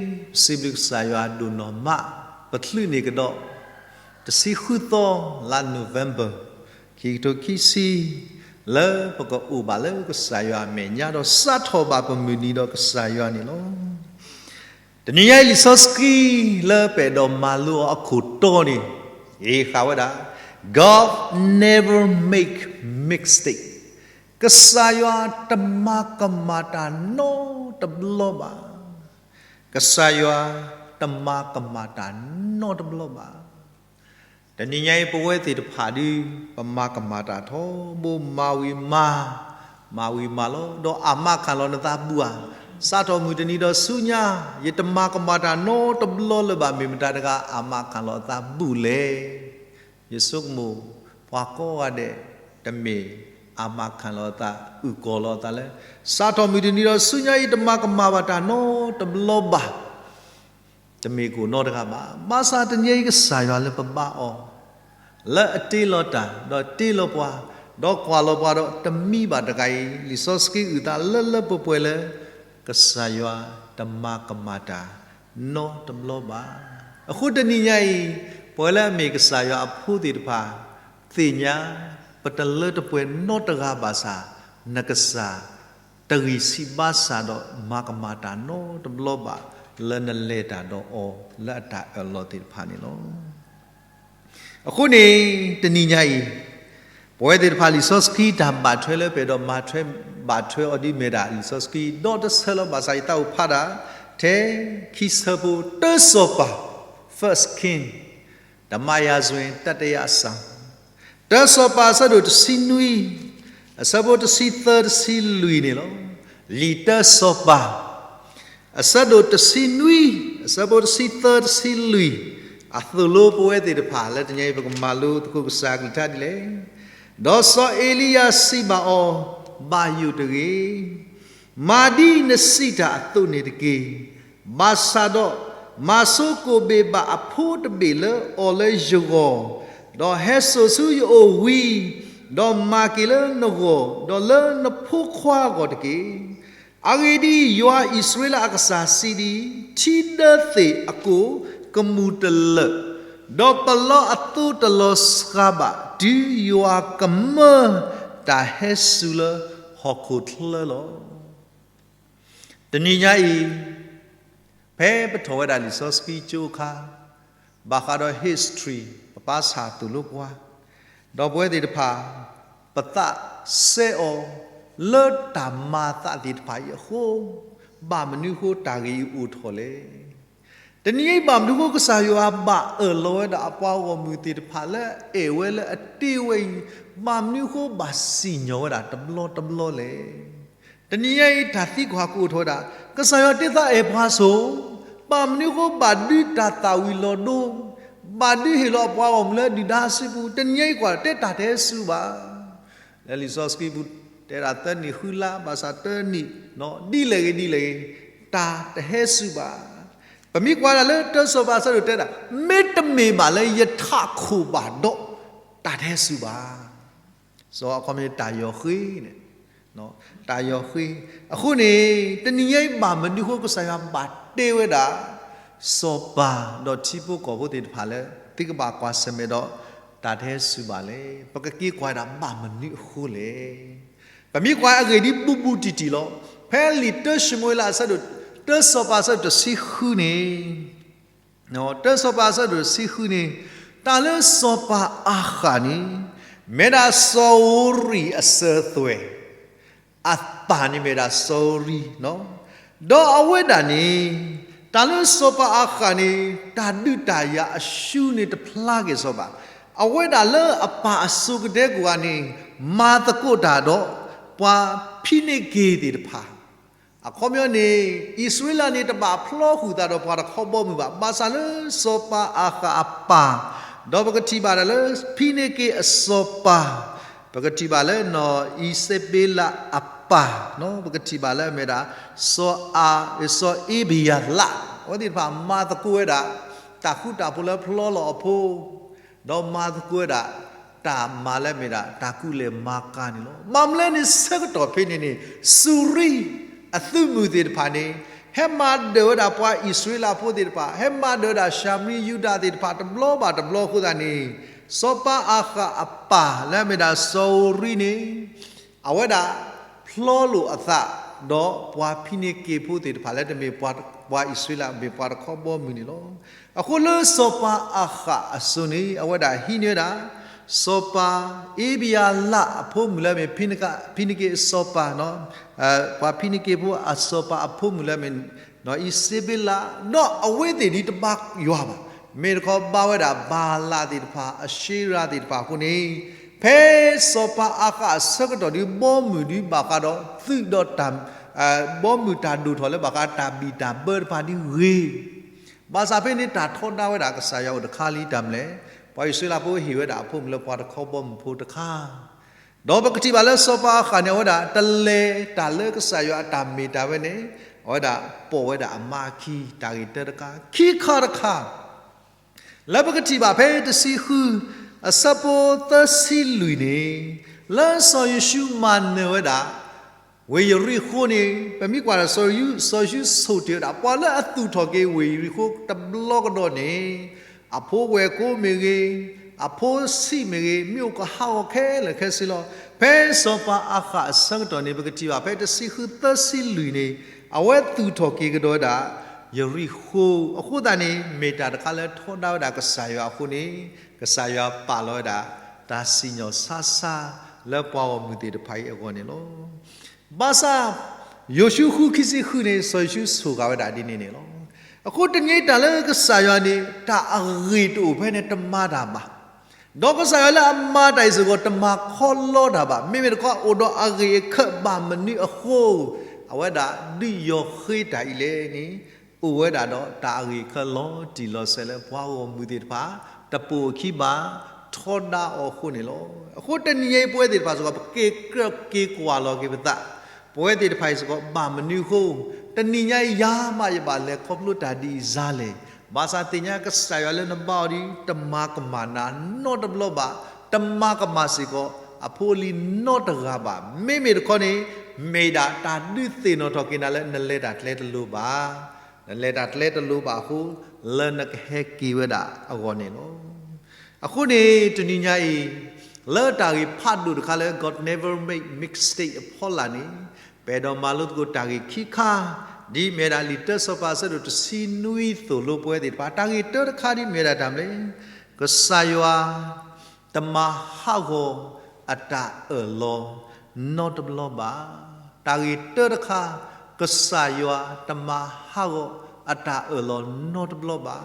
ပစံးဘျုးကစၢ်ယွၤဒိၣ်နီၢ်မး, ပချုးန့ၢ်ကဒီး တဆံဃုသီ လါ November ခံကထိခံဆံ, လၢပကအိၣ်ဘၣ်လၢကစၢ်ယွၤအမဲာ်ညါ ဒီးစးထီၣ်ဘၣ်ပမုၢ်နံၤဒီးကစၢ်ယွၤန့ၣ်လီၤ. တနံၤညါအံၤ လံာ်စီဆှံလၢပအဲၣ်ဒိးမၤလိအီၤအခိၣ်တီန့ၣ် ဟ့ၣ်ဃာ်ဝဲဒၣ် God never make mistake. ကစၢ်ယွၤတမၤကမၣ်တၢ်နီတဘျီဘၣ်. ကစၢ်ယွၤတမၤကမၣ်တၢ်နီတဘျီဘၣ်. တနံၤညါအံၤ ပဝဲသ့ၣ်တဖၣ်ဒုး ပမၤကမၣ်တၢ်ထီဘိ မၤဝံၤမၤ, မၤဝံၤမၤလီၤ, ဒီးအမါခၣ်လီၤနသးဘူၣ်ဧါ. စးထီၣ်မုၢ်တနံၤဒီးဆူညါ, ယတမၤကမၣ်တၢ်နီတဘျီလၢၤဘၣ်, မ့ၢ်မတၤတဂၤ အမါခၣ်လီၤအသးဘူၣ်လဲၣ်. ယဆိကမိၣ် ပှၤကိးဂၤဒဲး တမ့ၢ်အမါခၣ်လီၤအသး အုၣ်ကီၤလီၤအသးလၢ စးထီၣ်မုၢ်တနံၤဒီးဆူညါအံၤ တမၤကမၣ်ဘၣ်တၢ်နီတဘျီဘၣ်. တမ့ၢ်ကအိၣ်နီတဂၤဘၣ်. ဘၣ်ဆၣ်တနံၤအံၤ ကစၢ်ယွၤလၢပဘါအီၤ လၢအတ့လီၤတၢ် ဒီးတ့လီၤပှၤ ဒီးကွၢ်လီၤပှၤဒီးတမံဘၣ်တဂၤအံၤ လံာ်စီဆှံအုၣ်သးလၢလၢပှဲၤပှဲၤလၢ ကစၢ်ယွၤတမၤကမၣ်တၢ်နီတဘျီဘၣ်. အဃိတနံၤညါအံၤ ပဝဲလၢအမ့ၢ်ကစၢ်ယွၤအဖိသ့ၣ်တဖၣ် သ့ၣ်ညါ ပတလၢတပှဲၤနီတဂၤဘၣ်ဆၣ် နကစၢ် တဂံၢ်ဆံးဘါစၢ်ဒီးမၤကမၣ်တၢ်နီတဘျီဘၣ် လၢနလဲၤတၢ်ဒီးအီၤလၢအတၢ်အၢၣ်လီၤသ့ၣ်တဖၣ်န့ၣ်လီၤ. အဃိန့ၣ် တနံၤညါအံၤ ပဝဲသ့ၣ်တဖၣ် လံာ်စီဆှံတၢ်ဘၣ်ထွဲလၢပအဲၣ်ဒိးမၤထွဲ ဘၣ်ထွဲအီၤဒ်မ့ၢ်ဒၣ် လံာ်စီဆှံဒီတဆၢလီၤ. ဘၣ်ဆၣ်ယသးအိၣ်ဖးဒၣ် ထဲခံဆၢဖိ တၢစီၤပၤ First King တမၤယၤစွ့ တတယအစၢ် တၢစီၤပၤအဆၢဒိၣ်တဆံနွံ အဆၢဖိတဆံသၢတဆံလွံၢ်န့ၣ်လီၤ. လံာ်တၢစီၤပၤ အဆၢဒိၣ်တဆံနွံ အဆၢဖိတဆံသၢတဆံလွံၢ် အသိၣ်လိပဝဲသ့ၣ်တဖၣ် လၢတနံၤအံၤ ပကမၤလိသကိးကစၢ်အကလုၢ်ကထါဒ်လဲၣ်. ဒီးစီၤအ့လံယၤစံးဘၣ်အီၤ, ဘၣ်ယိၣ်တဂ့ၤ. မၤဒ်နစံးတၢ်အသိးန့ၣ်တက့ၢ်. ဘၣ်ဆၣ်ဒီး မၤဆိကိၣ်ဘ့ၣ်ဘၣ်အဖိတဘ့ၣ်လၢအီၤလၢယဂီၢ်, ဒီးဟဲစိာ်ဆူယအိၣ်ဝံၤ, ဒီးမၤက့ၤလၢနဂီၢ်, ဒီးလၢနဖိခွါအဂီၢ်တက့ၢ်. အဂ့ၢ်ဒ်အံၤ, ယွၤအံၣ်စရ့လးအကစၢ်စံးဒ်အံၤ, ထံဒၢသ့ၣ်အကိၣ်ကမူၣ်တလၢာ်, ဒီးပလီအသိတလီၤစှၤဘၣ်, တုၤယွၤကမၢတၢ်ဟဲစူၤလၢဟီၣ်ခိၣ်ချၢလီၤ. တနံၤညါအံၤ ဖဲပထီၣ်ဝဲဒၣ်လံာ်စီဆှံကၠိအခါ, ဘၣ်ဃးဒီး history ပပၢ်ဆၣ်သိၣ်လိပှၤ, ဒီးပဝဲသ့ၣ်တဖၣ် ပသးစဲအီၤလၢတၢ်မၤအသးသ့ၣ်တဖၣ်အံၤအဃိ, ဘၣ်မနုၤအဃိတၢ်ဂ့ၢ်အံၤအိၣ်ထီၣ်လဲၣ်. တနံၤအံၤ ဘၣ်မနုၤအဃိကစၢ်ယွၤဘၣ်အၢၣ်လီၤဝဲဒၣ်အပှၤဂီၢ်မုၢ်သ့ၣ်တဖၣ်လၢအအဲၣ်ဝဲလၢအတ့ဝဲအံၤ, ဘၣ်မနုၤအဃိဘၣ်စံၣ်ညီၣ်ဝဲဒၣ်တဘျီတဘျီလဲၣ်. တနံၤညါအံၤ တၢ်သံကွၢ်ကအိၣ်ထီၣ်ဝဲဒၣ်, ကစၢ်ယွၤတ့သးအဲၣ်ပှၤစိၤ, ဘၣ်မနုၤအဃိဘၣ်ဒုးတၢ်သၣ်ဝံၤလီၤဒိ, ဘၣ်ဒုးဟ့ၣ်လီၤအပှၤဂီၢ်မုၢ်လၢဒုၣ်ဒါစုပူၤ, တနံၤညါအံၤကွၢ်တဲတၢ်တဟဲစူၤဘၣ်. လၢလံာ်စီဆှံပူၤ တဲဒၣ်သၢနံၣ်ဃုလါ ဘၣ်ဆၣ်တနံၣ် ဒ်လဲၣ်ဂ့ၤဒ်လဲၣ်ဂ့ၤ တၢ်တဟဲစူၤဘၣ်. ပမ့ၢ်ကွၢ်ဒၣ်လၢတၢစီၤပၤအဆၢဒိၣ်တဲဒၣ်, မ့တမ့ၢ်ဘၣ်လၢယထးခိၣ်ဘၣ်ဒီး တၢ်တဟဲစူၤဘၣ်. စီၤအခီပညီတၢ်ယီၤဃ့န့ၣ်, တၢ်ယီၤဃ့. အဃိန့ၣ် တနံၤညါအံၤဘၣ်မနုၤအဃိကစၢ်ယွၤဘၣ်တ့ဝဲဒၣ် စီၤပၤဒီးထံဖိကီၢ်ဖိသ့ၣ်တဖၣ်လၢ သုကဘၣ်ကွၢ်ဆၢၣ်မဲာ်ဒီး တၢ်တဟဲစူၤဘၣ်လဲၣ်. ပကက့ၤကွၢ်ဒၣ်ဘၣ်မနုၤအဃိလဲၣ်. ပမ့ၢ်ကွၢ်အဂ့ၢ်ဒ်ဘူးဘူးတံၢ်တံၢ်လီၤ. ဖဲလံာ်တၢၡမူၤအ့လးအဆၢဒိၣ်, တၢစီၤပၤအဆၢဒိၣ်တဆံဃုန့ၣ် တၢစီၤပၤအဆၢဒိၣ်တဆံဃုန့ၣ်, တၢ်လၢစီၤပၤအၤဃးန့ၣ် မ့ၢ်ဒၣ်စီၤဧူရံၣ်အစၢၤသွဲၣ် အပၢ်န့ၣ်မ့ၢ်ဒၣ်စီၤဧူရံၣ်, ဒီးအဝဲဒၣ်န့ၣ် တၢ်လၢစီၤပၤအၤဃးန့ၣ် တၢ်ဒုးတၢ်ယၤအရှုံးန့ၣ်တဖျါက့ၤစီၤဘၣ်. အဝဲဒၣ်လၢအပၢ်အစိၤကတဲကိးဂၤန့ၣ် မၤသကိးတၢ်ဒီး ပှၤဖံးန့ၢ်က့ၤသ့ၣ်တဖၣ် အခီပညီန့ၣ် အံၣ်စရ့လးန့ၣ် တဘၣ်ဖျီဃုာ်သးဒီးပှၤတခီဘီမုၢ်ဘၣ်. ဘၣ်ဆၣ်လၢစီၤပၤအၤဃးအပၢ်, ဒီးပကထံၣ်ဘၣ်ဒၣ်လၢ ဖံးန့ၢ်က့ၤအစီၤပၤ, ပကထံၣ်ဘၣ်လၢ အံၤစဘ့လးအပၢ်, ပကထံၣ်ဘၣ်လၢအမ့ၢ်ဒၣ် စီၤအၤ, စီၤအ့ဘယၤလး, အဝဲသ့ၣ်တဖၣ်မၤသကိးဝဲဒၣ် တၢ်ဃူတၢ်ဖိးလၢဖျီလီၤအဖိ ဒီးမၤသကိးဝဲဒၣ် တၢ်မၤလၢအမ့ၢ်ဒၣ် တၢ်ကူၣ်လဲၤမၤကၤန့ၣ်လီၤ. ဘၣ်မနုၤလဲၣ်န့ၣ် ဆၢကတီၢ်ဖဲန့ၣ်န့ၣ် စူၤရံအသုးမုၢ်သ့ၣ်တဖၣ်န့ၣ် ဟဲမၤဒၢၣ်ဝဲဒၣ်ပှၤအံၣ်စရ့လးဖိသ့ၣ်တဖၣ်, ဟဲမၤဒၢၣ်ဝဲဒၣ်ၡၤမရံယူဒၤသ့ၣ်တဖၣ် တဘျီဘၣ်တဘျီအဃိသတးန့ၣ်, စီၤပၤအၤဃးအပၢ်လၢအမ့ၢ်ဒၣ်စီၤဧိၤရံန့ၣ် အဝဲဒၣ်ဖျီလိာ်အသး ဒီးပှၤဖံန့က့ၤဖိသ့ၣ်တဖၣ်လၢတမ့ၢ်ပှၤအံၣ်စရ့လး မ့ၢ်ပှၤတခီဘီမုၢ်န့ၣ်လီၤ. အဃိလၢစီၤပၤအၤဃးအစိၤန့ၣ် အဝဲဒၣ်ဟံးန့ၢ်ဝဲဒၣ် စီၤပၤအ့ဘံယၤလးအဖိမုၣ်လၢအမ့ၢ် ဖံနက့အစီၤပၤ, ပှၤဖံနက့ဖိအစီၤပၤအဖိမုၣ်လၢအမ့ၢ်အံၣ်စ့ဘ့လး, ဒီးအဝဲသ့ၣ်ဒ်တဘါယွၤဘၣ်. မ့ၢ်တခီဘါဝဲဒၣ်ဘၤလးသ့ၣ်တဖၣ် အၡ့ရၤသ့ၣ်တဖၣ်အဃိန့ၣ်, ဖဲစီၤပၤအၤဃးအဆၢကတီၢ်ဒုး ဘီမုၢ်ဒုးဘၣ်ဃးဒီးသုးဒီးတၢ်, ဘီမုၢ်တၢ်ဒိၣ်ထီၣ်လၢဘၣ်ဃးတၢ်ဘံၣ်တၢ်ဘၢတဖၣ်ဒ်ဂ့ၤ ဘၣ်ဆၣ်ဖဲန့ၣ်တၢ်ထီဒါဝဲဒၣ်ကစၢ်ယွၤအိၣ်တခါလံတၢ်မနုၤလဲၣ်, ပှၤအံၣ်စရ့လးဖိဟ့ၣ်ဝဲဒၣ်အဖိမုၣ်လၢပှၤတခီဘီမုၢ်ဖိတခါ, ဒီးပကထံၣ်ဘၣ်လၢစီၤပၤအၤဃးန့ၣ် အဝဲဒၣ်တလဲၤတၢ်လၢကစၢ်ယွၤအတၢ်မ့ၢ်တၢ်ဝဲန့ၣ်, အဝဲဒၣ်ပိာ်ဝဲဒၣ်အမါအခံ တၢ်ဂ့ၢ်တၢတခါ, ခံခါတခါ လၢပကထံၣ်ဘၣ်ဖဲတဆံဃု အဆၢဖိသၢဆံလွံၢ်န့ၣ်, လၢစီၤယိၤၡူမၤနၢၤဝဲဒၣ် ဝ့ၢ်ယရံၣ်ဃိန့ၣ် ပမ့ၢ်ကွၢ်ဒီး စီၤယိၤ, စီၤယိၤၡူဆိၣ်တ့ၢ်ဝဲဒၣ် ပှၤလၢအသူၣ်ထီၣ်က့ၤဝ့ၢ်ယရံၣ်ဃိတဘျီကဒီးန့ၣ်, အဖိဝဲၢ်ကိမ့ၢ်ဂ့ၤ, အဖိဆံးမ့ၢ်ဂ့ၤ, မ့ၢ်အိၣ်ကဟးဂီၤခဲလၢာ်ခဲဆ့လီၤ. ဖဲစီၤပၤအၤဃးအဆၢကတီၢ်န့ၣ် ပကထံၣ်ဘၣ်ဖဲတဆံဃုသၢဆံလွံၢ်န့ၣ်, အဝဲသူၣ်ထီၣ်က့ၤကဒီးဝဲဒၣ် ယရံၣ်ဃိ, အဃိသတးန့ၣ် မ့ၢ်တၢ်တခါလၢထီဒါဝဲဒၣ်ကစၢ်ယွၤအဃိန့ၣ်, ကစၢ်ယွၤပာ်လီၤဝဲဒၣ် တၢ်စံၣ်ညီၣ်ဆါဆါ လၢပှၤဂီၢ်မုၢ်သ့ၣ်တဖၣ်အံၤအဂီၢ်န့ၣ်လီၤ. ဘၣ်ဆၣ် ယိၤၡူဃုခံဆံဃုန့ၣ် စီၤယိၤၡူဆိၣ်ဂ့ၤဝဲဒၣ်ဒ်န့ၣ်န့ၣ်လီၤ. အဃိတနံၤအံၤတၢ်လၢကစၢ်ယွၤန့ၣ် တၢ်အဂ့ၢ်တအိၣ်ဖဲန့ၣ်တမၤတၢ်ဘၣ် ဒီးကစၢ်ယွၤလၢအမၤတၢ်အံၤစ့ၢ်ကီး တမၤခီလီတၢ်ဘၣ်. မ့မ့ၢ်တခီအိၣ်ဒီးအဂ့ၢ်အခၢးဘၣ်မနုၤအဃိ, အဝဲဒၣ်ဒုးယီၤဃ့တၢ်အံၤလဲၣ်န့ၣ်, အိၣ်ဝဲဒၣ်ဒီးတၢ်အဂ့ၢ်အခၢးလီၤတံၢ်လီၤဆဲးလၢပှၤဂီၢ်မုၢ်သ့ၣ်တဖၣ် တပိာ်အခံဘၣ် ထီဒါအီၤအဃိန့ၣ်လီၤ. အဃိတနံၤအံၤပဝဲသ့ၣ်တဖၣ်စ့ၢ်ကီး ပက့ၤကြၢးက့ၤကွၢ်လီၤက့ၤပသး ပဝဲသ့ၣ်တဖၣ်အံၤစ့ၢ်ကီး ဘၣ်မနုၤအဃိ, တနံၤညါအံၤယၤမးယဘၣ်လဲၤခီဖျိတၢ်ဒ်အံၤစ့ၢ်လဲၣ်. ဘၣ်ဆၣ်သ့ၣ်ညါကစၢ်ယွၤလၢနဘါအီၤဒီး တမၤကမၣ်နၤနီတဘျီဘၣ်, တမၤကမၣ်စ့ၢ်ကီး အဖိအလံၤနီတဂၤဘၣ်. မ့မ့ၢ်တခီန့ၣ် မ့ၢ်ဒၣ်တၢ်ဒုးသ့ၣ်နီၣ်ထီၣ်က့ၤနၤလၢ နလဲၤတၢ်ကျဲတလိၤဘၣ်, နလဲၤတၢ်ကျဲတလိၤဘၣ်အဃိ လၢနကဟဲက့ၤဝဲဒၣ်အဂီၢ်န့ၣ်လီၤ. အဃိန့ၣ် တနံၤညါအံၤ လၢတၢ်ဂ့ၢ်ဖးဒိၣ်တခါလၢ God never make mistake အဖီလာ်န့ၣ်, ပအဲၣ်ဒိးမၤလိသကိးတၢ်ဂ့ၢ်ခံခါ, ဒ်မ့ၢ်ဝဲဒၣ်လံာ်တၢစီၤပၤအဆၢဒိၣ်တဆံနွံအသိးလီၤ ပဝဲသ့ၣ်တဖၣ် တၢ်ဂ့ၢ်တၢတခါဒ်မ့ၢ်ဝဲဒၣ်တၢ်မနုၤလဲၣ်, ကစၢ်ယွၤ တမၤဟးဂီၤအတၢ်အၢၣ်လီၤနီတဘျီဘၣ်. တၢ်ဂ့ၢ်တၢတခါ, ကစၢ်ယွၤတမၤဟးဂီၤအတၢ်အၢၣ်လီၤနီတဘျီဘၣ်.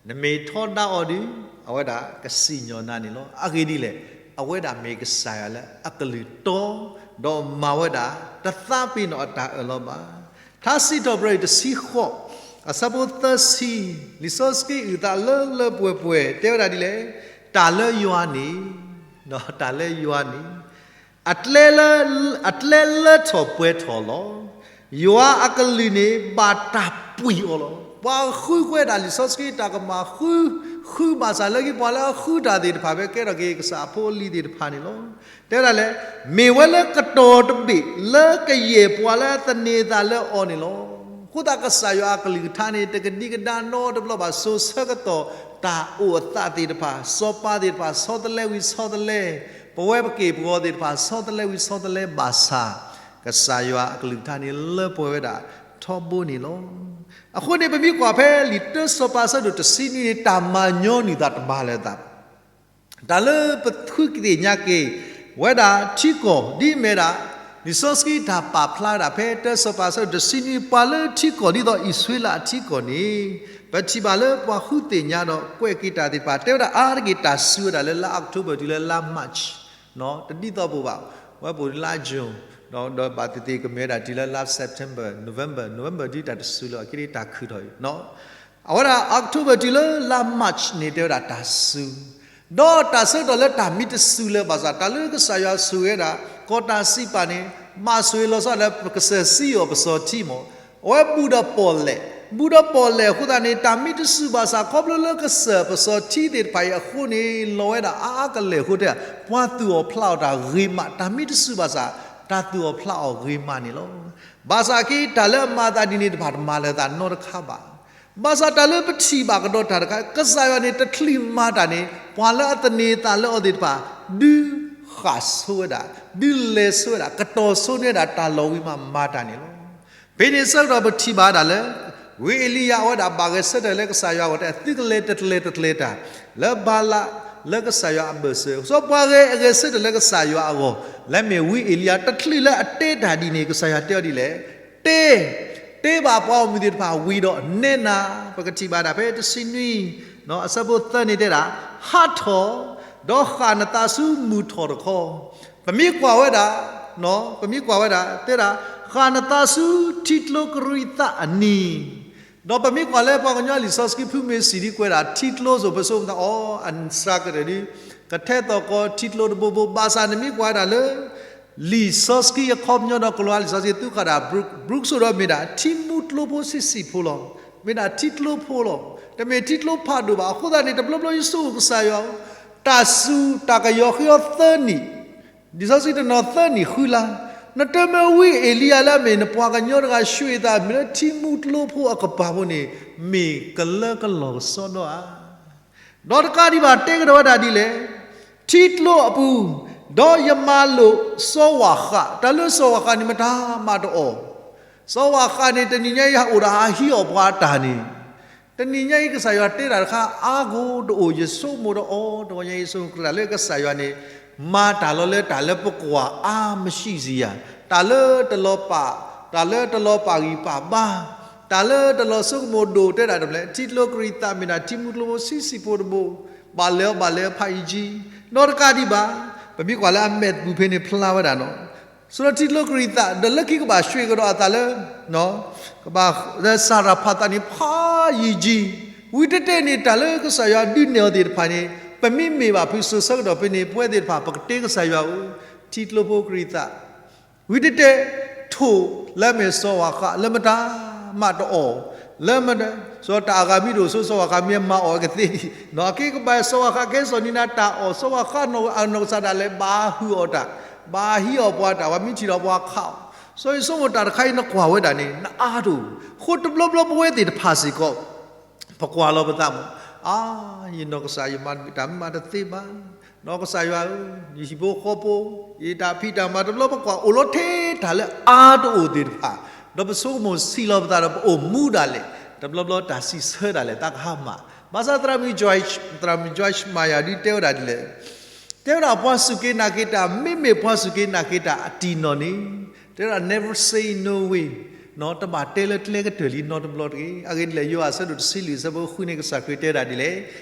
နမ့ၢ်ထီဒါအီၤဒီး အဝဲဒၣ်ကစံၣ်ညီၣ်နၤန့ၣ်လီၤ. အဂ့ၢ်ဒ်လဲၣ်, အဝဲဒၣ်မ့ၢ်ကစၢ်ယွၤလၢအကလုၢ်တီ, ဒီးမၤဝဲဒၣ် တသးပ့ၤနီၣ်အတၢ်အၢၣ်လီၤဘၣ်. ထါစံးထီၣ်ပတြၢၤတဆံဃိး, အဆၢဖိသၢဆံ, လံာ်စီဆှံအုၣ်သးလၢလၢပှဲၤပှဲၤ တဲဝဲဒၣ်ဒ်လဲၣ်, တၢ်လၢယွၤန့ၣ်, တၢ်လၢယွၤန့ၣ် အကျဲလၢ, အကျဲလၢထီၣ်ပှဲၤထီၣ်လီၤ. ယွၤအကလုၢ်န့ၣ် ဘၣ်တၢ်ပှံၤအီၤလီၤ. ပှၤဃုကွဲးဒၣ်လံာ်စီဆှံတၢ်ကမၣ်ဃု, ဃုဘၣ်ဆၣ်လၢခံ ပှၤလၢအဃုတၢ်သ့ၣ်တဖၣ် ဖဲကဲထီၣ်က့ၤကစၢ်အဖိအလံၤသ့ၣ်တဖၣ်န့ၣ်လီၤ. တဲဝဲဒၣ်လဲၣ်, မ့ၢ်ဝဲလၢကတီၤတဘ့ၣ် လၢကယဲၢ်ပှၤလၢအသန့ၤအသးလၢအီၤန့ၣ်လီၤ. အဃိသတးကစၢ်ယွၤအကလုၢ်ကထါန့ၣ် တကဒံကဒါနီတဘျီဘၣ်. စိၤဆၢကတီၢ် တၢ်အိၣ်အသးသ့ၣ်တဖၣ် စီၤပၤသ့ၣ်တဖၣ် ဆီတလဲဝံၤဆီတလဲ, ပဝဲပက့ၢ်ပဂီၤသ့ၣ်တဖၣ် ဆီတလဲဝံၤဆီတလဲဘၣ်ဆၣ်, ကစၢ်ယွၤအကလုၢ်ကထါန့ၣ် လၢပှဲၤဝဲဒၣ်ထီဘိန့ၣ်လီၤ. အဃိန့ၣ် ပမ့ၢ်ကွၢ်ဖဲလံာ်တၢစီၤပၤအဆၢဒိၣ်တဆံနွံန့ၣ် တၢ်မၤညီနုၢ်သးတမၤလၢၤသး တၢ်လၢပသ့ၣ်ညါက့ၤ ဝဲဒၣ်ထံကီၢ် ဒ်မ့ၢ်ဒၣ် လံာ်စီဆှံတၢ်ပာ်ဖျါဝဲဒၣ်ဖဲတၢစီၤပၤအဆၢဒိၣ်တဆံနွံ ပှၤလၢထံကီၢ်ဒ်သိးအံၣ်စရ့လးအထံကီၢ်န့ၣ်, ပထံၣ်ဘၣ်လၢပှၤဃုသ့ၣ်ညါဒီးကွဲးက့ၤတၢ်သ့ၣ်တဖၣ် တဲဝဲဒၣ်အါတက့ၢ်တၢ်စုဝဲဒၣ်လၢလါ October တုၤလၢလါ March တဒ်သိးပူၤဘၣ်, ဝဲပူၤလါ June ဒီးဘၣ်သ့ၣ်သ့ၣ်ကမ့ၢ်ဝဲဒၣ်တုၤလၢလါ September, November, November ဒ်တၢ်တစုလၢၤ အခဲဒ်တၢ်ခုၣ်ထီၣ်အံၤ အဝဲဒၣ် October တုၤလၢလါ March န့ၣ် တဲဝဲဒၣ်တၢ်စု, ဒီးတၢ်ဆၢကတီၢ်လၢတၢ်မ့ၢ်တစုလၢၤဘၣ်ဆၣ် တၢ်လၢကစၢ်ယွၤဆိၣ်ဂ့ၤဝဲဒၣ် ကီၢ်တၢ်စံးပာ်န့ၣ် ဘၣ်ဆိၣ်ဂ့ၤလီၤဆီဒၣ်လၢပကစၢၢ်စံအီၤပစီၤထံမး, အဝဲဘူးဒီးပီၣ်လဲၣ်, ဘူးဒီးပီၣ်လဲၣ်အဃိသတးန့ၣ် တၢ်မ့ၢ်တစုဘၣ်ဆၣ် ခီဖျိလၢကစၢၢ်ပစီၤထံသ့ၣ်တဖၣ်အံၤအဃိန့ၣ် လီၤဝဲဒၣ်အါအါကလဲာ်အဃိတဲ ပှၤသူၣ်အီၣ်ဖျးအီၣ်တၢ်ဂ့ၤမး တၢ်မ့ၢ်တစုဘၣ်ဆၣ် တၢ်သူၣ်အီၣ်ဖျးအီၣ်ဂ့ၤမးန့ၣ်လီၤ. ဘၣ်ဆၣ်က့ တၢ်လၢအမၤသးဒ်န့ၣ်တဖၣ်တမၤလၢၤသးနီတခါဘၣ်. ဘၣ်ဆၣ်တၢ်လၢပထံၣ်ဘၣ်ကဒီးတၢ်တခါ ကစၢ်ယွၤန့ၣ်တချုးမၤတၢ်န့ၣ် ပှၤလၢအသန့ၤသးလၢအီၤသ့ၣ်တဖၣ် ဒုးဃၣ်ဆိဝဲဒၣ်, ဒုးလဲၤဆိဝဲဒၣ်, ကတီၤဆိန့ၢ်ဝဲဒၣ်တၢ်လီၢ်ဝံၤမးမၤတၢ်န့ၣ်လီၤ. ဖဲန့ၣ်ဆၢကတီၢ်ပထံၣ်ဘၣ်ဒၣ်လၢ ဝံအ့လံယၤအဝဲဒၣ်ဘၣ်ဂဲၤဆၢထၢၣ်လၢကစၢ်ယွၤအဂီၢ် တဲသုကလဲၤတကျဲၤတကျဲၤတၢ် လၢဘၤလးလၢကစၢ်ယွၤအဘၢၣ်စၢၤ, စီၤပှၤဂဲၤအဂဲၤဆၢထၢၣ်လၢကစၢ်ယွၤအဂီၢ် လၢမ့ၢ်ဝံအ့လံယၤ တချုးလၢအတဲတၢ်ဒ်န့ၣ် ကစၢ်ယွၤတဲအီၤဒ်လဲၣ်, တဲ, တဲဘၣ်ပှၤဂီၢ်မုၢ်သ့ၣ်တဖၣ်ဝံၤဒီးနဲနၤ, ပကထံၣ်ဘၣ်ဒၣ်ဖဲတဆံနွံ အဆၢဖိသၢန့ၣ်တဲဒၣ်, ဟးထီၣ်, ဒီးဃၣ်နသးဆူမုၢ်ထီၣ်တခီ, ပမ့ၢ်ကွၢ်ဝဲဒၣ်, ပမ့ၢ်ကွၢ်ဝဲဒၣ် တဲဒၣ်, ဃၣ်နသးဆူထံကျိကရံးသးအနံၤ, ဒီးပမ့ၢ်ကွၢ်လၢပှၤကညီလံာ်စီဆှံဖုမ့ၢ်စံၣ်ဒ်ကွဲးဒၣ်ထံကျိစိၤ ပဆိကမိၣ်သးအီၤ အစှၤကတၢၢ်ဒ် ကထဲသိးကီးထံကျိတဘိဘိ, ဘၣ်ဆၣ်နမ့ၢ်ကွၢ်ဝဲဒၣ်လၢ လံာ်စီဆှံအခီပညီဒီးကီၤလၤဝါလံာ်စီဆှံသူဃာ်ဒၣ် Brooke စိၤဒီးမ့ၢ်ဒၣ်ထံမူကျိဖိဆံးဆံးဖိလီၤ. မ့ၢ်ဒၣ်ထံကျိဖိလီၤ. တမ့ၢ်ထံကျိဖးဒိၣ်ဘၣ်. အဃိသတးန့ၣ် တဘျီဘျီယဆိကမိၣ်ကစၢ်ယွၤ, တၢ်စူၤတၢ်ကယီၤဃ့အီၤသၢနံၣ်, လံာ်စီဆှံတနီၤသၢနံၣ်ဃုလါ, နတမ့ၢ်ဝံအ့လံယၤလၢအမ့ၢ်နပှၤကညီတဂၤ ဆှၢသးမ့ၢ်လၢထံမူကျိဖိအကပၤဖိန့ၣ် မ့ၢ်ကလၢကလီၢ်ကစီဒီဧါ. ဒီးတကးဒံးဘၣ် တဲကဒီးဝဲဒၣ်ဒ်လဲၣ်, ထံကျိအပူၤ, ဒီးယမၤလိာ်စီၤဝၤဃး, တၢ်လၢစီၤဝၤဃးန့ၣ် မတၤမၤတအီၣ်, စီၤဝၤဃးန့ၣ် တနံၤညါအံၤဟးအိၣ်ဒီးဟးဟံးအီၣ်ပှၤအတၢ်န့ၣ်, တနံၤညါအံၤ ကစၢ်ယွၤတဲတၢ်တခါ အါကိးတအိၣ် ယဆိကမိၣ်ဒီးအီၤ တဂီၤညါအံၤ ယဆိကမိၣ်ဒီးလၢကစၢ်ယွၤန့ၣ် မၤတၢ်လီၤလၢတၢ်လၢပကွၢ်အါမံၤစံယၤ, တၢ်လၢတလီၤပာ်, တၢ်လၢတလီၤပာ်ဂံၢ်ပာ်ဘါ, တၢ်လၢတလီၤဆိကမိၣ်ဒိၣ်တဲဒၣ်တဘျီ, ထံကျိကရံးသးမ့ၢ်ဒၣ်ထံမူကျိဖိဆံးဆံးဖိတဘိ, ဘၣ်လဲၤအီၤဘၣ်လဲၤဖးယံာ်ကံ, ဒီးတကးဒံးဘၣ်, ပမ့ၢ်ကွၢ်လၢအမဲာ်ပူၤဖဲန့ၣ်ဖျါဝဲဒၣ်နီၤ, ဆိထံကျိကရံးသး ဒီးလၢခံကဘၣ်ဆှဲးကဒီးအသးလၢ ကဘၣ်လၢစၤရၤဖးသးန့ၣ် ဖးယံာ်ကံ, ဝံၤတတဲန့ၣ် တၢ်လၢကစၢ်ယွၤဒုးနဲၣ်အီၤသ့ၣ်တဖၣ်န့ၣ် ပမ့ၢ်မ့ၢ်ဘၣ်ဖုးစိၤဆၢကတီၢ်ဖဲန့ၣ် ပဝဲသ့ၣ်တဖၣ် ပကတဲကစၢ်ယွၤဧၢ, ထံကျိဖိကရံးသး ဝံၤတတဲ ထိၣ်လၢအမ့ၢ်စီၤဝၤဃး လၢမတၤမးတအီၣ်, လၢမတၤ, စီၤတၢ်အဂၤမ့ၢ်တအိၣ်ဆိ စီၤဝၤဃးမ့ၢ်မၤအီၣ်ကသ့, အက့ကဘၣ်စီၤဝၤဃးကဲစီၤနံၤနၤတၢ်အီၣ် စီၤဝၤဃးနီၢ်အနီၢ်ကစၢ်ဒၣ်လဲာ် ဘၣ်ဟုၣ်အီၣ်တၢ်, ဘၣ်ဟံးအီၣ်ပှၤတၢ် ပှၤမ့ၢ်ထံၣ်ဒီးပှၤခးအီၤ, စီၤယဆိကမိၣ်တၢ်တခါအံၤနကွၢ်ဝဲဒၣ်န့ၣ် နအါတအိၣ်, အဃိတဘျီဘျီပဝဲသ့ၣ်တဖၣ်စ့ၢ်ကီး ပကွၢ်လီၤပသးမး, အါ, ယနီၢ်ကစၢ် ယမၤတမံၤမၤတသ့ဘၣ်, နီၢ်ကစၢ်ယွၤဧၢ, ယဟံၣ်ဖိဃီဖိ, ယတၢ်ဖံးတၢ်မၤ တဘျီပကွၢ်အိၣ်လီၤထဲတၢ်လၢအါတအိၣ်သ့ၣ်တဖၣ်, ဒီးပဆိကမိၣ်ဆံးလီၤပသးဒီးပအိၣ်မူဒၣ်လဲာ်, တဘျီဘျီတၢ်စံးဆၢဒၣ်လဲာ် သးကဟါမၢ်, ဘၣ်ဆၣ်သရၣ်မုၣ် Joyce Meyer ဒုးတဲဝဲဒၣ်ဒ်လဲၣ်, တဲဝဲဒၣ်ပှၤစူၢ်က့ၤနာ်က့ၤတၢ် မ့မ့ၢ်ပှၤစူၢ်က့ၤနာ်က့ၤတၢ်အတံၢ်နီၢ်န့ၣ်, တဲဝဲဒၣ် never say no way, တဘၣ်တဲလၢကျဲကတၢၢ်လံနီတဘျီတဂ့ၤ. အဂ့ၢ်ဒ်လဲၣ် ယိၤဟၣ်အဆၢဒိၣ်တဆံလွံၢ်အဆၢဖိဃုန့ၣ် ကစၢ်ခရံာ်တဲဒၣ်ဒ်လဲၣ်,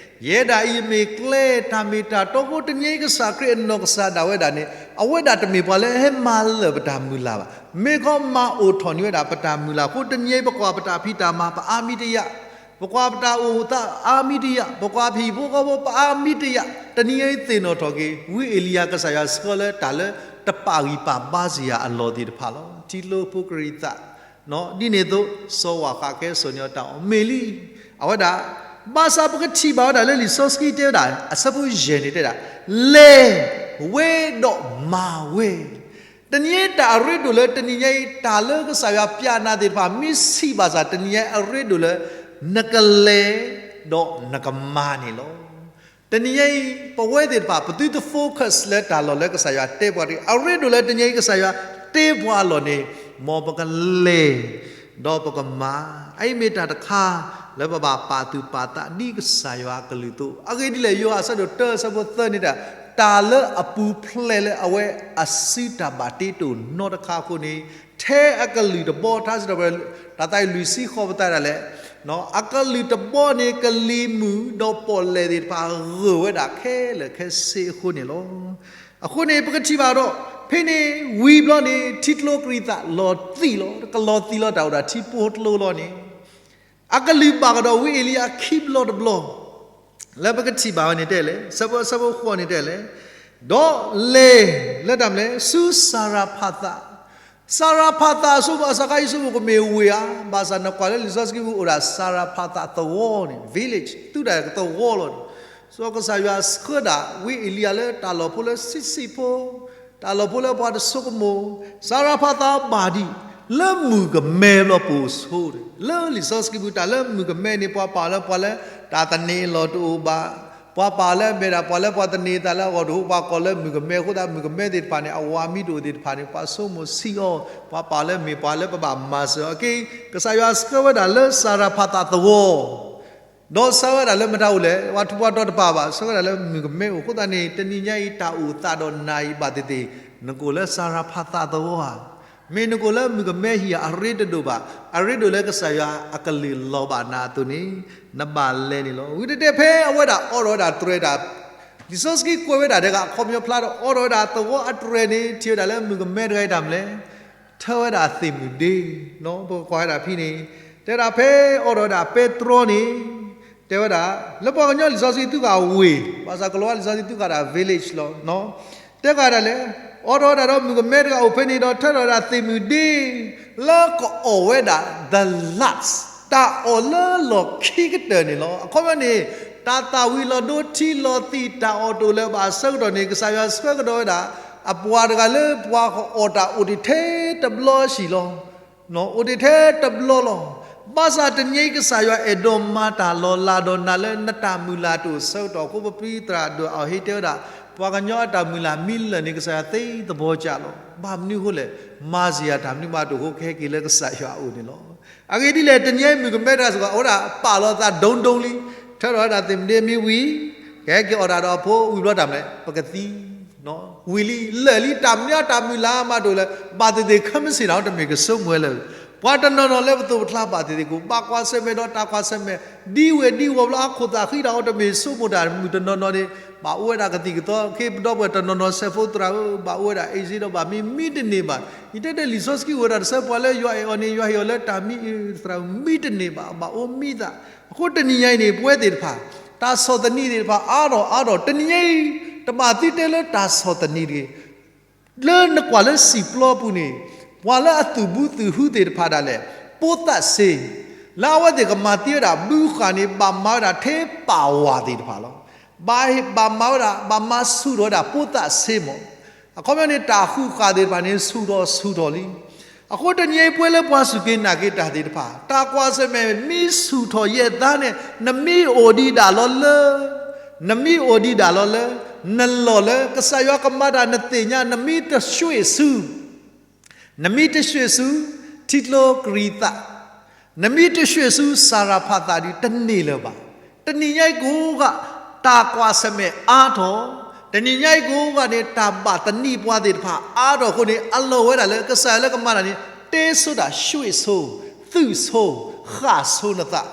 ယဲဒၣ်အံၤယမ့ၢ်ကျဲတၢ်မ့ၢ်တၢ်တီအဃိ တနံၤအံၤကစၢ်ခရံာ်အနီၢ်ကစၢ်ဒၣ်ဝဲဒၣ်န့ၣ် အဝဲဒၣ်တမ့ၢ်ပှၤလၢအဟဲမၤလၢာ်ပတၢ်မုၢ်လၢ်ဘၣ်. မ့ၢ်ခီမၤအိၣ်ထီၣ်န့ၢ်ဝဲဒၣ်ပတၢ်မုၢ်လၢ်အဃိ တနံၤအံၤပကွၢ်ပတၢ်ဖံးတၢ်မၤပအါမံၤတယာ်, ပကွၢ်ပတၢ်အိၣ်သးအါမံၤတယာ်, ပကွၢ်ပဟံၣ်ဖိဃီဖိပအါမံၤတယာ်, တနံၤအံၤသ့ၣ်နီၣ်ထီၣ်က့ၤ ဝံအ့လံယၤ ကစၢ်ယွၤဆှၢလၢတၢ်လၢတပာ်ဂံၢ်ပာ်ဘါစ့ၢ်ယၤအလီၢ်သ့ၣ်တဖၣ်လီၤ. ထံကျိဖိကရံးသး ဒ်န့ၣ်အသိး စီၤဝၤဃးကဲစီၤန့ၢ်အီၤတၢ်အီၣ်မ့ၢ်လံ. အဝဲဒၣ် ဘၣ်ဆၣ်ပကထံၣ်ဘၣ်ဝဲဒၣ်လၢလံာ်စီဆှံတဲဝဲဒၣ် အဆၢဖိယဲၢ်န့ၣ်တဲဒၣ်, လဲၤဝဲဒီးမၤဝဲ, တနံၤအံၤတၢ်အရ့ဒိၣ်လၢတနံၤညါအံၤ တၢ်လၢကစၢ်ယွၤပျဲနၤသ့ၣ်တဖၣ် မ့ၢ်ဆံးဘၣ်ဆၣ် တနံၤညါအံၤအရ့ဒိၣ်လၢ နကလဲၤဒီးနကမၤန့ၣ်လီၤ. တနံၤညါအံၤ ပဝဲသ့ၣ်တဖၣ် ပသုတ focus လၢတၢ်လီၢ်လၢကစၢ်ယွၤတဲပှၤတဂ့ၤ. အရ့ဒိၣ်လၢတနံၤအံၤကစၢ်ယွၤတဲပှၤအလီၢ်န့ၣ် မ်ပကလဲၤ ဒီးပကမၤ, အအံၤမ့ၢ်တၢ်တခါ လၢပဘၣ်ပာ်သူၣ်ပာ်သးဒ်ကစၢ်ယွၤအကလုၢ်အသိး. အဂ့ၢ်ဒ်လဲၣ် ယိၤဟၣ်အဆၢဒိၣ်တၢအဆၢဖိသၢန့ၣ်ဒၣ်, တၢ်လၢအပူၤဖျဲးလၢအဝဲအစုတၢ်ဘၣ်တ့တအိၣ်နီတခါအဃိန့ၣ်, ထဲအကလုၢ်တဘီ ထါစံးထီၣ်ပတြၢၤ တၢ်သးအံၤလွံၢ်ဆံဃိးပသးဒၣ်လဲာ်, အကလုၢ်တဘီန့ၣ် ကလံၤမုၢ်ဒီးပီၣ်လဲၣ်သ့ၣ်တဖၣ်ဂၢၢ်ဝဲဒၣ်ခဲလၢာ်ခဲဆ့အဃိန့ၣ်လီၤ. အဃိန့ၣ် ပကထံၣ်ဘၣ်ဒီး ဖဲန့ၣ်ဝံၤဘျီန့ၣ် ထံကျိကရံးသးလီၤသံးလီၤ, ကလီၤသံးလီၤတၢ်အိၣ်ဒၣ်ထံပိၢ်ကျိလီၤန့ၣ်, အကလုၢ်ဘၣ်ကဒီးဝံအ့လံယၤခံဘျီတဘျီ, လၢပကထံၣ်ဘၣ်ဝဲန့ၣ်တဲလဲၣ်, ဆၢဖိဃိးန့ၣ်တဲလဲၣ်, ဒီးလဲၤလၢတၢ်မနုၤလဲၣ် ဆူစၤရဖးသး, စၤရဖးသးအစိၤ ဘၣ်ဆၣ်ခါအံၤစိၤ ကမ့ၢ်ဝ့ၢ်ဧါ, ဘၣ်ဆၣ်နကွၢ်လၢလံာ်စီဆှံပူၤအိၣ်ဒၣ်စၤရဖးသးသဝီန့ၣ် village သုဒၣ်သဝီလီၤန့ၣ်, စီၤကစၢ်ယွၤဆှၢဒၣ်ဝံအ့လံယၤလၢတၢ်လီၢ်ဖိလၢဆံးဆံးဖိ တၢ်လီၢ်ဖိလၢပှၤတဆိကမိၣ်, စၤရဖးသးဘၣ်ဒံး, လၢမုၢ်ကမဲဘျီပအိၣ်ဆိန့ၣ်, လၢလံာ်စီဆှံပူၤ တၢ်လၢမုၢ်ကမဲန့ၣ် ပှၤပာ်လၢပှၤလၢတၢ်သန့ၤအလီၢ်တအိၣ်ဘၣ်, ပှၤပာ်လၢအမဲာ်ဒၣ် ပှၤလၢပှၤသန့ၤသးလၢအဂီၢ်တအိၣ် ပှၤကိးလၢမုၢ်ကမဲအဃိသတး မုၢ်ကမဲသ့ၣ်တဖၣ်န့ၣ် အဝၤမံတအိၣ်သ့ၣ်တဖၣ်န့ၣ် ပှၤဆိကမိၣ်ဆံးအီၤ, ပှၤပာ်လၢမ့ၢ်ပှၤလၢပဘၣ်မၤစၢၤအီၤအက့, ကစၢ်ယွၤဆှၢဝဲဒၣ်လၢစၤရဖးသးသဝီ ဒီးဆှၢဝဲဒၣ်လၢမတၤအိၣ်လဲၣ်, ပှၤထူးပှၤတီၤတဖၣ်ဘၣ်, ဆှၢဝဲဒၣ်လၢမုၢ်ကမဲအိၣ်အဃိသတးန့ၣ် တနံၤညါအံၤ တၢ်အိၣ်သးဒီးနၤအံၤဘၣ်သ့ၣ်သ့ၣ်, နကိးလၢစၤရဖးသးသဝီဧါ, မ့ၢ်နကိးလၢမုၢ်ကမဲဟံၣ်ဧါ, အရ့တဒိၣ်ဘၣ်, အရ့ဒိၣ်လၢကစၢ်ယွၤအကလုၢ်လီၤဘၣ်နၤအသိးန့ၣ် နဘၣ်လဲၤန့ၣ်လီၤ. ဝံၤတတဲဖဲအဝဲဒၣ်အိးထီၣ်ဝဲဒၣ်တြဲၤတၢ် လံာ်စီဆှံကွဲးဝဲဒၣ်ထဲက အခီပညီဖျါဒီး အိးထီၣ်ဝဲဒၣ်သဝီအတြဲၤန့ၣ် ထံၣ်ဝဲဒၣ်လၢမုၢ်ကမဲတဂၤအံၤတၢ်မနုၤလဲၣ်, ထၢဝဲဒၣ်သ့ၣ်မုၢ်ဒ့, ပကကွၢ်ဝဲဒၣ်ဖဲန့ၣ်, တဲဒၣ်ဖဲအိးထီၣ်ဝဲဒၣ်ပဲတြီန့ၣ်, တဲဝဲဒၣ် လၢပှၤကညီလံာ်စီဆှံသုဃာ်ဝ့ၢ်, ဘၣ်ဆၣ်ကလီၤဝါလံာ်စီဆှံသုဃာ်ဒၣ် village လီၤ. တဲဃာ်ဒၣ်လဲၣ်, အိးထီၣ်ဝဲဒၣ်ဒီးမုၢ်ကမဲတဂၤအိၣ်ဖဲန့ၣ်ဒီး ထၢထီၣ်ဝဲဒၣ်သ့ၣ်မုၢ်ဒ့ လၢကအီၣ်ဝဲဒၣ် the last တၢ်အီၣ်လၢလီၢ်ခံကတၢၢ်န့ၣ်လီၤ. အခီပညီန့ၣ် တၢ်သၣ်ဝံၤလီၤဒိထံလီၤသံး တၢ်အီၣ်တအိၣ်လၢၤဘၣ်အဆၢကတီၢ်န့ၣ် ကစၢ်ယွၤဆှၢကဒီးဝဲဒၣ် အပှၤတဂၤလၢပှၤကအီၣ်တၢ်အိၣ်တ့ၢ်ထဲတဘျီဆံးလီၤ. အိၣ်တ့ၢ်ထဲတဘျီလီၤ. ဘၣ်ဆၣ်တနံၤအံၤကစၢ်ယွၤအဲၣ်ဒိးမၤတၢ်လီၤလးဒီးနၤလၢနတၢ်မုၢ်လၢ်တအိၣ်ဆၢကတီၢ်အဃိ ပဖံသရၣ်ဒိၣ်အဟ့ၣ်တဲဝဲဒၣ် ပှၤကညီအတၢ်မုၢ်လၢ်မ့ၢ်လၢာ်န့ၣ် ကစၢ်ယွၤသ့သဘီကၢ်လီၤ. ဘၣ်မနုၤအဃိလဲၣ်, မၤစၢၤယၤတၢ်မနုၤမးတအိၣ်အဃိ ကဟဲက့ၤလၢကစၢ်ယွၤအအိၣ်န့ၣ်လီၤ. အဂ့ၢ်ဒ်လဲၣ် တနံၤအံၤမုၢ်ကမဲတဂၤစ့ၢ်ကီး အဝဲဒၣ်ပာ်လီၤသးဒိၣ်ဒိၣ်လံ, ထၢထီၣ်ဝဲဒၣ်သ့ၣ်မုၢ်ဒ့မ့ၢ်ဝံၤ, ကဟဲက့ၤအီၣ်တၢ်ဒီးအဖိဝံၤဘျီတၢ်မနုၤလဲၣ် ပကသံ ဝံၤလံ လၢာ်လံ တၢ်မနုၤတၢ်မုၢ်လၢ်မးတအိၣ်လၢၤ, ဘၣ်သ့ၣ်သ့ၣ်ခဲမုၢ်ဆ့ၣ်နီၤ တမ့ၢ်ကဆိကမိၣ်ဝဲလၢၤ. ပှၤတနီၤနီၤလၢပသိးပကျါဘၣ်သ့ၣ်သ့ၣ်ကအိၣ် ဘၣ်ကွၢ်ဆၢၣ်မဲာ်ဒီးတၢ်ကွၢ်ဆၢၣ်မဲာ်, ဒ်ဝဲၢ်ဒ်ဝီၤဘျီအခိၣ်သးဃံဒီး တမ့ၢ်ဆိကမိၣ်တၢ်မုၢ်တနီၤနီၤန့ၣ်, ဘၣ်အိၣ်ဝဲဒၣ်ကသံၣ်ကသီ ခ့ပဒီပုၢ်ဝဲၢ်တနီၤနီၤ စဲးဖိသရၣ်ဧၢ ဘၣ်အိၣ်ဝဲဒၣ် အ့စ့ဒီးဘၣ်မံ မံတန့ၢ်ဘၣ်. ယတဲဒီးလံာ်စီဆှံဝဲဒၣ်တဆၢ ပှၤလၢယွၤအဲၣ်အီၤန့ၣ် ယွၤဟ့ၣ်အီၤလၢတၢ်မံ သရၣ်ဧၢ မံတန့ၢ်ဘၣ် ဘၣ်အိၣ်မံသး. အဃိတနံၤညါအံၤန့ၣ် ပဝဲသ့ၣ်တဖၣ် တၢ်ဆီၣ်သနံးသ့ၣ်တဖၣ်အါထီၣ်အါထီၣ် တနံၤညါအံၤ တဘၣ်သံတဲလၢတၢ်ဆီၣ်သနံးတဂ့ၤ လၢနကွၢ်လၢစံာ်ပျီပူၤန့ၣ်, ပှၤလၢအသုးဘူးသုးဟုသ့ၣ်တဖၣ်ဒၣ်လဲာ်, ပိသၣ်စ့, လၢအဝဲသ့ၣ်ကမၤသံဝဲဒၣ်ဘုဃာ်န့ၣ် ဘၣ်မၤဝဲဒၣ်ထဲပာ်ဝၤသ့ၣ်တဖၣ်လီၤ. ဘၣ် ဘၣ်မၤဝဲဒၣ် ဘၣ်မၤဆူၣ်ထီၣ်ဝဲဒၣ်ပိသၣ်စ့မး. အခီပညီန့ၣ် တၢ်ဃုာ်ဃာ်သ့ၣ်တဖၣ်န့ၣ် ဆူၣ်ထီၣ်ဆူၣ်ထီၣ်လံ. အဃိတနံၤအံၤပဝဲလၢပှၤစူၢ်က့ၤနာ်က့ၤတၢ်သ့ၣ်တဖၣ် တၢ်ကွၢ်ဆၢၣ်မဲာ်မ့ၢ်ဆူၣ်ထီၣ်ယဲၢ်သးန့ၣ် နမ့ၢ်အိၣ်ဒံးဒၣ်လီၤလၢ နမ့ၢ်အိၣ်ဒံးဒၣ်လီၤလၢ နလီၢ်လၢကစၢ်ယွၤကမၤတၢ်နသ့ၣ်ညါ နမ့ၢ်တဆှ့ၣ်ဆူ နမ့ၢ်တဆှ့ၣ်ဆူ ထံကျိကရံးသး, နမ့ၢ်တဆှ့ၣ်ဆူစၤရဖးသးဒီး တန့ၢ်လၢၤဘၣ်. တနံၤညါအံၤကိးဂၤ တၢ်ကွၢ်ဆၢၣ်မဲာ်အါထီၣ်, တနံၤညါအံၤကိးဂၤန့ၣ် တၢ်ဘၣ်သနံးပှၤသ့ၣ်တဖၣ်အါထီၣ်အဃိန့ၣ် အလီၢ်ဝဲဒၣ်လၢကစၢ်ယွၤလၢကမၤတၢ်န့ၣ် တဲဆိတၢ်ဆှ့ၣ်ဆိ, သုးဆိ, ဃၣ်ဆိနသး.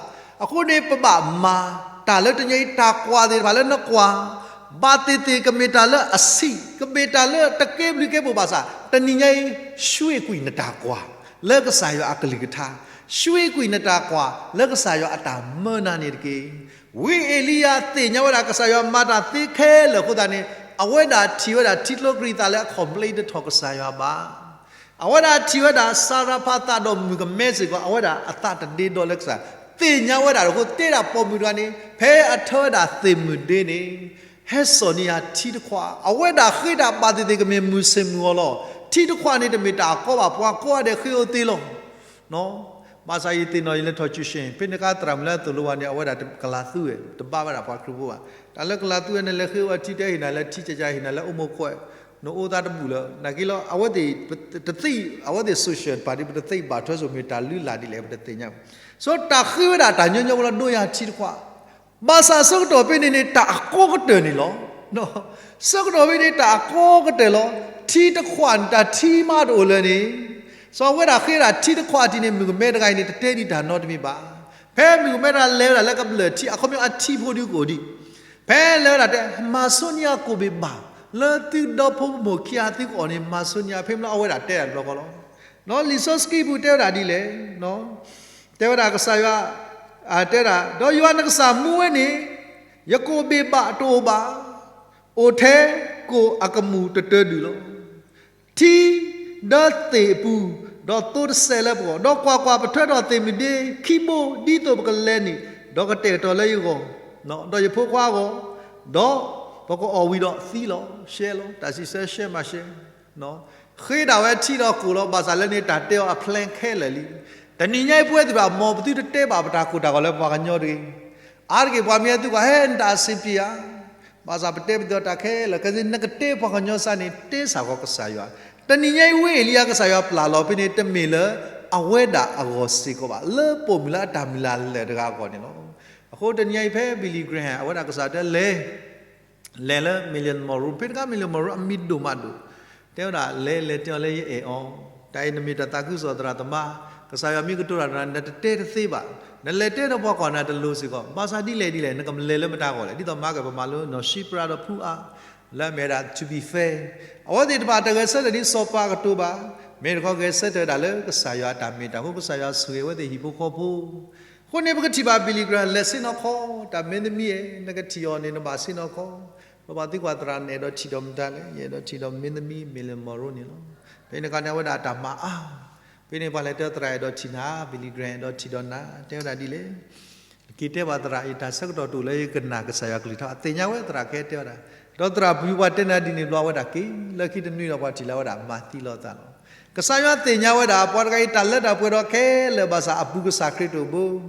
အဃိန့ၣ် ပဘၣ်မၤတၢ်လၢတနံၤညါအံၤ တၢ်ကွၢ်သ့ၣ်တဖၣ်လၢနကွၢ် ဘၣ်သ့ၣ်သ့ၣ်ကမ့ၢ်တၢ်လၢအဆံး, ကမ့ၢ်တၢ်လၢတကဲဘျုးကဲဖှိၣ်ဘၣ်ဆၣ် တနံၤညါအံၤ ဆှ့ၣ်ကွံာ်နတၢ်ကွၢ် လၢကစၢ်ယွၤအကလုၢ်ကထါ, ဆှ့ၣ်ကွံာ်နတၢ်ကွၢ် လၢကစၢ်ယွၤအတၢ်မၢနၤန့ၣ်တက့ၢ်. ဝံအ့လံယၤသ့ၣ်ညါဝဲဒၣ်ကစၢ်ယွၤမၤတၢ်သ့ခဲလၢာ်အဃိသတးန့ၣ် အဝဲဒၣ်ထံၣ်ဝဲဒၣ်ထံကျိကရံးသးလၢအ complain တထီၣ်ကစၢ်ယွၤဘၣ်. အဝဲဒၣ်ထံၣ်ဝဲဒၣ်စၤရဖးသးဒီးမုၢ်ကမဲစ့ၢ်ကီး အဝဲဒၣ်အသးတဒ့ဒီလၢကစၢ်, သ့ၣ်ညါဝဲဒၣ်အဃိ တဲဒၣ်ပိာ်မုၣ်တဂၤန့ၣ် ဖဲအထၢဝဲဒၣ်သ့ၣ်မုၢ်ဒ့န့ၣ် ဟဲစိာ်န့ၢ်ယၤထံတခွး, အဝဲဒၣ်ဃ့တၢ်ဘၣ်သ့ၣ်သ့ၣ်ကမ့ၢ်မုၢ်ဆ့ၣ်မုၢ်ဂီၤလီၤ. ထံတခွးန့ၣ်တမ့ၢ်တၢ်အကီဘၣ် ပှၤကိးဂၤဒဲးဃ့အိၣ်သ့လီၤ. ဘၣ်ဆၣ်ယသ့ၣ်နီၣ်ယလဲၤထီၣ်ကူၣ်ရှ့ၣ် ဖဲန့ၣ်အခါသရၣ်မုၣ်လၢအသိၣ်လိဝဲန့ၣ် အဝဲဒၣ်ကလၤသူဝဲ တဘၣ်ဝဲဒၣ်ပှၤခရံာ်ဖိဘၣ်. တၢ်လၢကလၤသူဝဲန့ၣ် လဲၤဃ့ဝဲထံတဲဟ့ၣ်နၤလၢထံကၠဲကၠဲဟ့ၣ်နၤလၢအိၣ်မိၢ်ခိၣ်, နအိၣ်သးတဘူၣ်လၢ နာ်က့လီၤ အဝဲသ့ၣ်တသ့ၣ် အဝဲသ့ၣ် social တဖၣ်ဒ် ပတသ့ၣ်ဘၣ်ထွဲစိၤမ့ၢ်တၢ်လုၢ်လၢ်ဒ်လဲၣ် ပတသ့ၣ်ညါ. စီၤတၢ်ဃ့ဝဲဒၣ်တၢ်ညီညီဖိလီၤ ဒိၣ်ယၤထံတခွး ဘၣ်ဆၣ်ဆၢကတီၢ်ဖဲန့ၣ်န့ၣ် တၢ်အကီကတၢၢ်န့ၣ်လီၤ. ဆၢကတီၢ်ဖဲန့ၣ် တၢ်အကီကတၢၢ်လီၤ. ထံတခွးန့ၣ် တၢ်ထံမးတအိၣ်လၢၤန့ၣ်, စီၤဝဲဒၣ်ဃ့ဒၣ်ထံတခွးထံန့ၣ် မုၢ်ကမဲတဂၤအံၤန့ၣ် တတဲဒံးတၢ်နီတမံၤဘၣ်. ဖဲမုၢ်ကမဲတဂၤလဲၤဝဲဒၣ်လၢကဘျၢၣ်ထံ အခီပညီအထံဖိဒုကအိၣ်ဒံး, ဖဲလဲၤဝဲဒၣ်တဲ မၤဆိန့ၢ်အကိၣ်ဘ့ၣ်ဘၣ် လၢသုဒီဖိမိၢ်ခံဂၤသုကအီၣ်န့ၣ် မၤဆိန့ၢ်အ ဖဲမ့ၢ်လၢအဝဲဒၣ်တဲဒၣ်တဘျီဃီလီၤ. လံာ်စီဆှံပူၤတဲဝဲဒၣ်ဒ်လဲၣ် တဲဝဲဒၣ်ကစၢ်ယွၤ, တဲဒၣ် ဒီးယွၤနကစၢ်မူဝဲန့ၣ်, ယကိၣ်ဘ့ၣ်ဘၣ်တအိၣ်ဘၣ်, အိၣ်ထဲကိၣ်အကမူၣ်တတၢၤဒုၣ်လီၤ. ထံဒီးသ့ၣ်အပူၤ, ဒီးသိတစဲးလၢပဂီၢ်, ဒီးကွၢ်ကွၢ်, ပထၢထီၣ်သ့ၣ်မုၢ်ဒ့ခံဘိ ဒ်သိးပကလဲၤန့ၣ်, ဒီးကတဲာ်ကတီၤလၢယဂီၢ်, ဒီးယဖိခွါအဂီၢ်, ဒီးပကအီၣ်ဝံၤဒီးသံလီၤ. ရှဲလီၤ, တၢ်စံးဆၢရှဲမးရှဲ ဃ့ဒၣ်ဝဲထံဒီးကိာ်လီၤ. ဘၣ်ဆၣ်လၢန့ၣ်တၢ်တဲအီၤအ plan ခဲလၢာ်လံ. တနံၤညါအံၤပဝဲသ့ၣ်တဖၣ် မ်ပသုတတဲဘၣ်ပတၢ်ကိၢ်တၢ်ဂီၤလၢပှၤကညီတဂ့ၤ. အါတက့ၢ်ပှၤမ့ၢ်ဟဲသုကွၢ် ဟဲနတၢ်အဆင်ပြေဧါ. ဘၣ်ဆၣ်ပတဲပသ့ၣ်တၢ်ခဲလၢာ် ခဲစ့ၢ်နကတဲပှၤကညီစၢ်န့ၣ် တဲစ့ၢ်ကီးကစၢ်ယွၤ. တနံၤညါအံၤဝ့ၢ်ဧလံယၤ ကစၢ်ယွၤပျၢ်လီၤဖဲန့ၣ် တမ့ၢ်လၢအဝဲဒၣ်အဂီၢ်စ့ၢ်ကီးဘၣ်, လၢပိာ်မုၣ်လၢအတၢ်မုၢ်လၢ်လၢာ်တဂၤအဂီၢ်န့ၣ်လီၤ. အဃိတနံၤညါအံၤဖဲ Billy Graham အဝဲဒၣ်ကစၢ်တဲလဲၤ လဲၤလၢ Marilyn Monroe ဖဲတခါ Marilyn Monroe အမံၤဒိၣ်မးဒိၣ်, တဲဝဲဒၣ်လဲၤလဲၤတဲအီၤလၢယအဲၣ်အီၤ, တၢ်အံၤနမ့ၢ်တၢ်သးခုကစီၣ်သရၣ်သမါ, ကစၢ်ယွၤမ့ၢ်ကတိၤတၢ်ဒီးနၤ နတတဲတသ့ဘၣ်, နလဲၤတဲဒီးပှၤကွၢ်နၤတလိၤစ့ၢ်ကီး, ဘၣ်ဆၣ်ဒ်လဲၣ်ဒ်လဲၣ် နကလဲၤလၢမတၤအဂီၢ်လဲၣ်, ဒ်သိးမၤက့ၤပမၤလိနီၢ်ၡံပြါဒီးဖုအါ လၢအမ့ၢ်ဝဲဒၣ် to be fair, အဝဲသ့ၣ်တဖၣ်တဂဲၤဆၢထၢၣ်ဒ်စီၤပၤကတိၤဘၣ်, မ့ၢ်တခီဂဲၤဆၢထၢၣ်ဝဲဒၣ်လၢကစၢ်ယွၤအတၢ်မ့ၢ်တၢ်အဃိ ကစၢ်ယွၤဆိၣ်ဂ့ၤအဝဲသ့ၣ်ဟံၣ်ဖိဃီဖိ အဃိန့ၣ် ပကထံၣ်ဘၣ် Billy Graham လဲၤဆ့ၣ်နီၤခီ တၢ်မ့ၢ်သမံၤဧၢ, နကထံၣ်အီၤန့ၣ် နဘၣ်ဆ့ၣ်နီၤခီ, ပဘၣ်သံကွၢ်သရၣ် နအဲၣ်ဒိးထံၣ်ဒီးမတၤလဲၣ်, ယအဲၣ်ဒိးထံၣ်ဒီးမ့ၢ်သမံၤ Marilyn Monroe န့ၣ်လီၤ. ဖဲန့ၣ်အခါန့ၣ် အဝဲဒၣ်အတၢ်မၤအါ, ဖဲန့ၣ်ပှၤလဲၤတဲသရၣ်အဲၣ်ဒိးထံၣ်နၤ, Billy Graham အဲၣ်ဒိးထံၣ်ဒီးနၤ, တဲဝဲဒၣ်ဒ်လဲၣ် က့ၤတဲဘၣ်သရၣ်အံၤ တၢ်ဆၢကတီၢ်တအိၣ်လၢယကနၣ်ကစၢ်ယွၤကလုၢ်ကထါ, သ့ၣ်ညါဝဲသရၣ်ခဲတဲဝဲဒၣ်, ဒီးသရၣ်ပူၤပှၤတဲနၤဒ်န့ၣ်ဘျီ အဝဲဒၣ်က့ၤလၢခံတနွံဒီးပှၤထံၣ်လၢအဝဲဒၣ်မၤသံလီၤသးလီၤ. ကစၢ်ယွၤသ့ၣ်ညါဝဲဒၣ် ပှၤတဂၤအံၤတၢ်လၢတၢ်ပှဲၤဒီးခဲလၢာ်ဘၣ်ဆၣ် အဘူးကစၢ်ခရံာ်တအိၣ်ဘၣ်.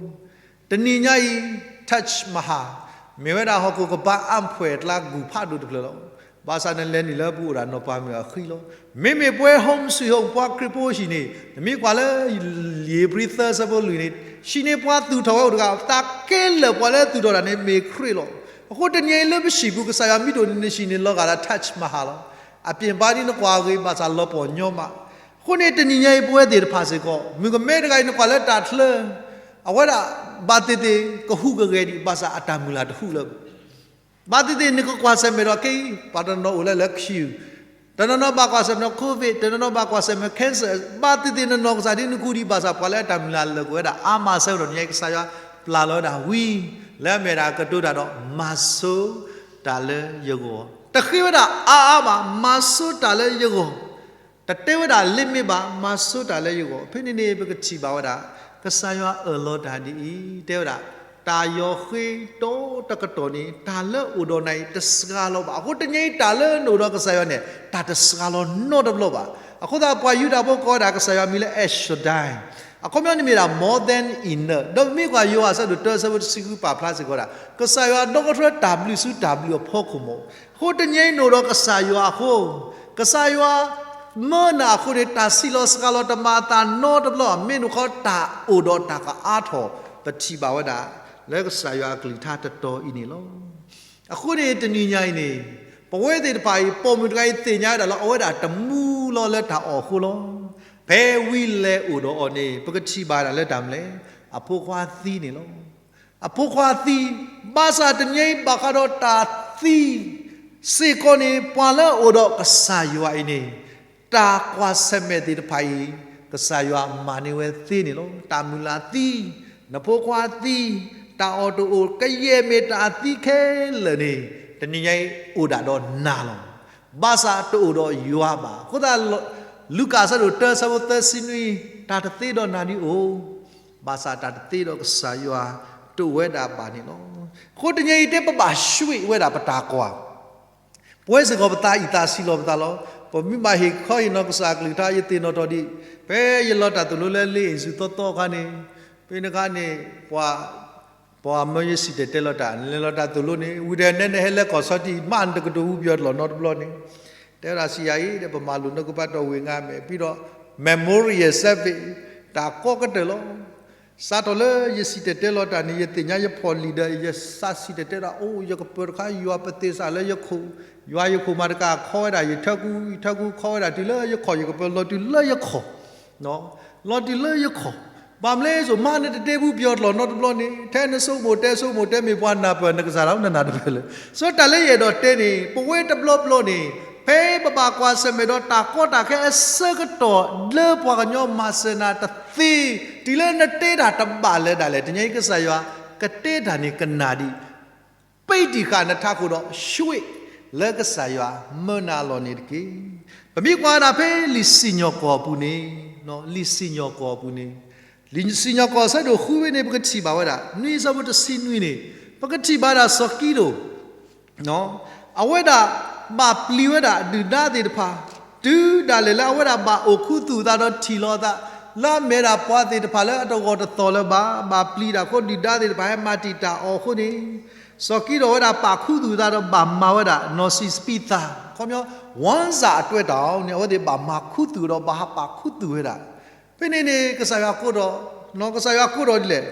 တနံၤညါအံၤ Taj Mahal မ့ၢ်ဝဲဒၣ်ဟီၣ်ခိၣ်ကပၤအါဖှဲၣ်အကျါ ဂူၢ်ဖးဒိၣ်တဖျၢၣ်လီၤ. ဘၣ်ဆၣ်နလဲၤနုာ်လၢပအိၣ်ဒၣ်နီၢ်ပၤမုၣ်အဃံလီၤ. မ့မ့ၢ်ပဝဲ Home Sweet Home ပှၤခရံာ်ဖိဟံၣ်န့ၣ် နမ့ၢ်ကွၢ်လၢ လံာ်ဧ့ၤဘြံၤသၢဆၢဖိလွံၢ်န့ၣ် ဟံၣ်န့ၣ်ပှၤသူၣ်ထီၣ်ဝဲအိၣ်တဂၤ, တၢ်ခဲလၢာ်ပှၤလၢသူၣ်ထီၣ်တၢ်န့ၣ်မ့ၢ်ခရံာ်လီၤ. အဃိတနံၤအံၤလၢပဟံၣ်ပူၤ ကစၢ်ယွၤမံဒိၣ်န့ၣ် နဟံၣ်န့ၣ်လီၤဂာ်ဒီး Taj Mahal လီၤ. အပျ့ၤဘါဒ်နကွၢ်အဂ့ၤ ဘၣ်ဆၣ်လီၤပှီၢ်ညီမး. အဃိန့ၣ်တနံၤညါအံၤ ပဝဲသ့ၣ်တဖၣ်စ့ၢ်ကီး မုၣ်ကမဲတဂၤအံၤ နကွၢ်လၢတၢ်ချၢ အဝဲဒၣ် ဘၣ်သ့ၣ်သ့ၣ်ကဟူးကဂဲၤဒံး ဘၣ်ဆၣ်အတၢ်မုၢ်လၢ်တဟူးလၢၤဘၣ်. ဘၣ်သ့ၣ်သ့ၣ်နကကွၢ်ဆၢၣ်မဲာ်ဒီးက့ၤ ပှၤတနီၤအိၣ်လၢလၢ queue, တနီၤနီၤဘၣ်ကွၢ်ဆၢၣ်မဲာ်ဒီး COVID, တနီၤနီၤဘၣ်ကွၢ်ဆၢၣ်မဲာ် cancer, ဘၣ်သ့ၣ်သ့ၣ်နနီၢ်ကစၢ်ဒ်နကဟူးဒံး ဘၣ်ဆၣ်ပှၤလၢအတၢ်မုၢ်လၢ်လၢာ်ကွံာ်ဝဲဒၣ်အါမးအဆၢကတီၢ် တနံၤညါအံၤ ကစၢ်ယွၤပျၢ်လီၤဝဲဒၣ်ဝံၤ လၢအမ့ၢ်ဒၣ်ကတိၤတၢ်ဒီး မၤဆိတၢ်လၢယဂီၢ်, တဃ့ဝဲဒၣ်အါအါဘၣ် မၤဆိတၢ်လၢယဂီၢ် တတဲဝဲဒၣ် limit ဘၣ် မၤဆိတၢ်လၢယဂီၢ်. ဖဲန့ၣ်န့ၣ် ပကထံၣ်ဘၣ်ဝဲဒၣ် ကစၢ်ယွၤအၢၣ်လီၤတၢ်ဒ်အံၤ တဲဝဲဒၣ် တၢ်ယီၤဃ့ဒီတကတီၢ်န့ၣ် တၢ်လၢအိၣ်ဒီးနၤအံၤ တစှၤလီၤဘၣ်. အဃိတနံၤအံၤ တၢ်လၢနအိၣ်ဒီးကစၢ်ယွၤန့ၣ် တၢ်တစှၤလီၤနီတဘျီဘၣ်. အဃိသတး ပှၤယူဒၤဖိကိးဝဲဒၣ်ကစၢ်ယွၤမံၤလၢ El Shaddai, အခီပညီန့ၣ်မ့ၢ်ဒၣ် more than enough. ဒီးပမ့ၢ်ကွၢ်ယိၤဟၣ်အဆၢဒိၣ်တၢ အဆၢဖိတဆံဃု ပာ်ဖျါစ့ၢ်ကီးဝဲဒၣ် ကစၢ်ယွၤဒီကထြၢတၢ်ဘျုးဆူတၢ်ဘျုးအဖီခိၣ်မး. အဃိတနံၤအံၤနအိၣ်ဒီးကစၢ်ယွၤအဃိ ကစၢ်ယွၤမၢနၤအဃိန့ၣ် တၢ်ဆံးလီၤစှၤလီၤတမၤအသးနီတဘျီဘၣ်. မ့ၢ်နုာ်ဃီတၢ်အိၣ်ဒီးတၢ်ကအါထီၣ် ပထံၣ်ဘၣ်ဝဲဒၣ် လၢကစၢ်ယွၤအကလုၢ်ကထါတတီၤအံၤန့ၣ်လီၤ. အဃိန့ၣ်တနံၤညါအံၤန့ၣ် ပဝဲသ့ၣ်တဖၣ်အံၤ ပိာ်မုၣ်တဂၤအံၤသ့ၣ်ညါဝဲဒၣ်လၢ အဝဲဒၣ်တမူလီၤလၢတၢ်အီၣ်အဃိလီၤ. ဖဲဝံလဲၤအိၣ်ဒီးအီၤန့ၣ် ပကထံၣ်ဘၣ်ဒၣ်လၢတၢ်မနုၤလဲၣ်, အဖိခွါသံန့ၣ်လီၤ. အဖိခွါသံ, ဘၣ်ဆၣ်တနံၤအံၤဘၣ်ဃးဒီးတၢ်သံစ့ၢ်ကီးန့ၣ် ပှၤလၢအအိၣ်ဒီးကစၢ်ယွၤအံၤန့ၣ် တၢ်ကွၢ်ဆၢၣ်မဲာ်သ့ၣ်တဖၣ်အံၤ ကစၢ်ယွၤမၤန့ၢ်ဝဲသ့န့ၣ်လီၤ. တၢ်မုၢ်လၢ်သံ, နဖိခွါသံ, တၢ်အီၣ်တအိၣ် ကယဲၢ်မ့ၢ်တၢ်သံခဲလၢာ်န့ၣ် တနံၤညါအံၤအိၣ်ဒၣ်ဒီးနၤလီၤ. ဘၣ်ဆၣ်တအိၣ်ဒီးယွၤဘၣ်. အဃိသတး လူၤကၣ်အဆၢဒိၣ်တၢ အဆၢဖိသၢဆံနွံ, တၢ်တသ့ဒီးနၤဒ်အိၣ် ဘၣ်ဆၣ်တၢ်တသ့ဒီးကစၢ်ယွၤတအိၣ်ဝဲဒၣ်ဘၣ်န့ၣ်လီၤ. အဃိတနံၤအံၤတဲပဘၣ် switch ဝဲဒၣ်ပတၢ်ကွၢ် ပဝဲစ့ၢ်ကီးပသးအံၤသးဆံးလီၤပသးလီၤ. ပမ့ၢ်ဘၣ်ဟ့ၣ်ခီဟ့ၣ်နီၤကစၢ်အကလုၢ်ကထါ ယသ့ၣ်နီၣ်ထီၣ်ဒံး ဖဲယလီၤတၢ်သိၣ်လိလၢလ့အ့ၣ်စူးသီသီအခါန့ၣ် ဖဲန့ၣ်အခါန့ၣ် ပှၤ ပှၤမၢယစံၣ်တဲၤတဲလီၤတၢ် နလဲၤလီၤတၢ်သိၣ်လိန့ၣ် ဝံၤဒီးနဲနဟဲလၢကီၢ်ဆီတံၢ် မ့ၢ်နတကတိၤဟူပယီၤတလီၢ်နီတဘျီန့ၣ် တဲဝဲဒၣ်စံးယၤအံၤဒီး ပမၤလိာ်နကဘၣ်တီၢ်ဝ့ၢ်ငါမဲာ် ပြီးတော့ memorial service တၢ်ကီကတၢၢ်လီၤ. စးထီၣ်လၢယစံၣ်တဲၤတဲလီၤတၢ်န့ၣ် ယသ့ၣ်ညါယဖီၣ်လံာ်ဒီး ယစံၣ်တဲၤတဲဒၣ် အိၣ် ယကပၢၤတခါ ယွၤပသ့ၣ်စးလၢယခိၣ်, ယွၤယခိၣ်မၤတကးခီဝဲဒၣ် ယထၢကူ, ယထၢကူခီဝဲဒၣ်တုၤလၢယခီၣ် ယကပၢၤလီၤတုၤလၢယခီၣ် လီၤတုၤလၢယခီၣ်, ဘၣ်မနုၤလဲၣ် စိမးနတတဲဘူးပယီၤတလီၢ်နီတဘျီန့ၣ် ထဲနဆိကမိၣ်တဲဆိကမိၣ်တဲမ့ၢ်ပှၤနၢ်ပၢၢ် နကစၢ်ဒၣ်နနၢ်တပၢၢ်လၢာ်. ဆိတၢ်လၢယအဲၣ်ဒိးတဲန့ၣ် ပဝဲတဘျီဘျီန့ၣ် ဖဲပဘၣ်ကွၢ်ဆၢၣ်မဲာ်ဒီးတၢ်ကီတၢ်ခဲအဆၢကတီၢ် လၢပှၤကညီမၤစၢၤနၤတသ့ တုၤလၢနတဲတၢ်တဘၣ်လၢၤဒၣ်လဲာ် တနံၤအံၤကစၢ်ယွၤ ကတဲတၢ်န့ၣ်ကနၣ်ဒံး ပ့တံၢ်ဃာ်နထးခိၣ်ဒီး switch လၢကစၢ်ယွၤမၢနၤအလီၢ်န့ၣ်တက့ၢ်. ပမ့ၢ်ကွၢ်ဒၣ်ဖဲလံာ်စံၣ်ညီၣ်ကွီၢ်အပူၤန့ၣ်, လံာ်စံၣ်ညီၣ်ကွီၢ်အပူၤန့ၣ်, လံာ်စံၣ်ညီၣ်ကွီၢ်အဆၢဒိၣ်ဃုဖဲန့ၣ် ပကထံၣ်ဘၣ်ဝဲဒၣ် နွံအဆၢဖိတဆံနွံန့ၣ် ပကထံၣ်ဘၣ်ဒၣ်စီၤကံဒိၣ် အဝဲဒၣ်ဘၣ်ပျံၤဝဲဒၣ်ဒုၣ်ဒါသ့ၣ်တဖၣ် တုၤဒၣ်လဲာ်လၢအဝဲဒၣ်ဘၣ်အိၣ်ခူသူၣ်အသးဒီးထံၣ်လိာ်အသး လၢအမ့ၢ်ဒၣ်ပှၤသ့ၣ်တဖၣ်လၢအတဂီၢ်တသီၣ်လၢၤဘၣ်, ဘၣ်ပျံၤတၢ်အဃိ ဒုၣ်ဒါသ့ၣ်တဖၣ်ဟဲမၤတံာ်တာ်အီၤအဃိန့ၣ်, စီၤကံဒိၣ်အဝဲဒၣ်ပာ်ခူသူၣ်အသးဒီးဘၣ်မၤဝဲဒၣ် နီၢ်ဆံးစပံးသၣ်, ခီပညီ ဝၢၣ်စၣ်အတွဲတၢ်အီၤန့ၣ် အဝဲသ့ၣ်ဘၣ်မၤခူသူၣ်ဒီးဘၣ်ဟးပာ်ခူသူၣ်ဝဲဒၣ် ဖဲန့ၣ်န့ၣ် ကစၢ်ယွၤကိးထီၣ်, ကစၢ်ယွၤကိးထီၣ်ဒ်လဲၣ်,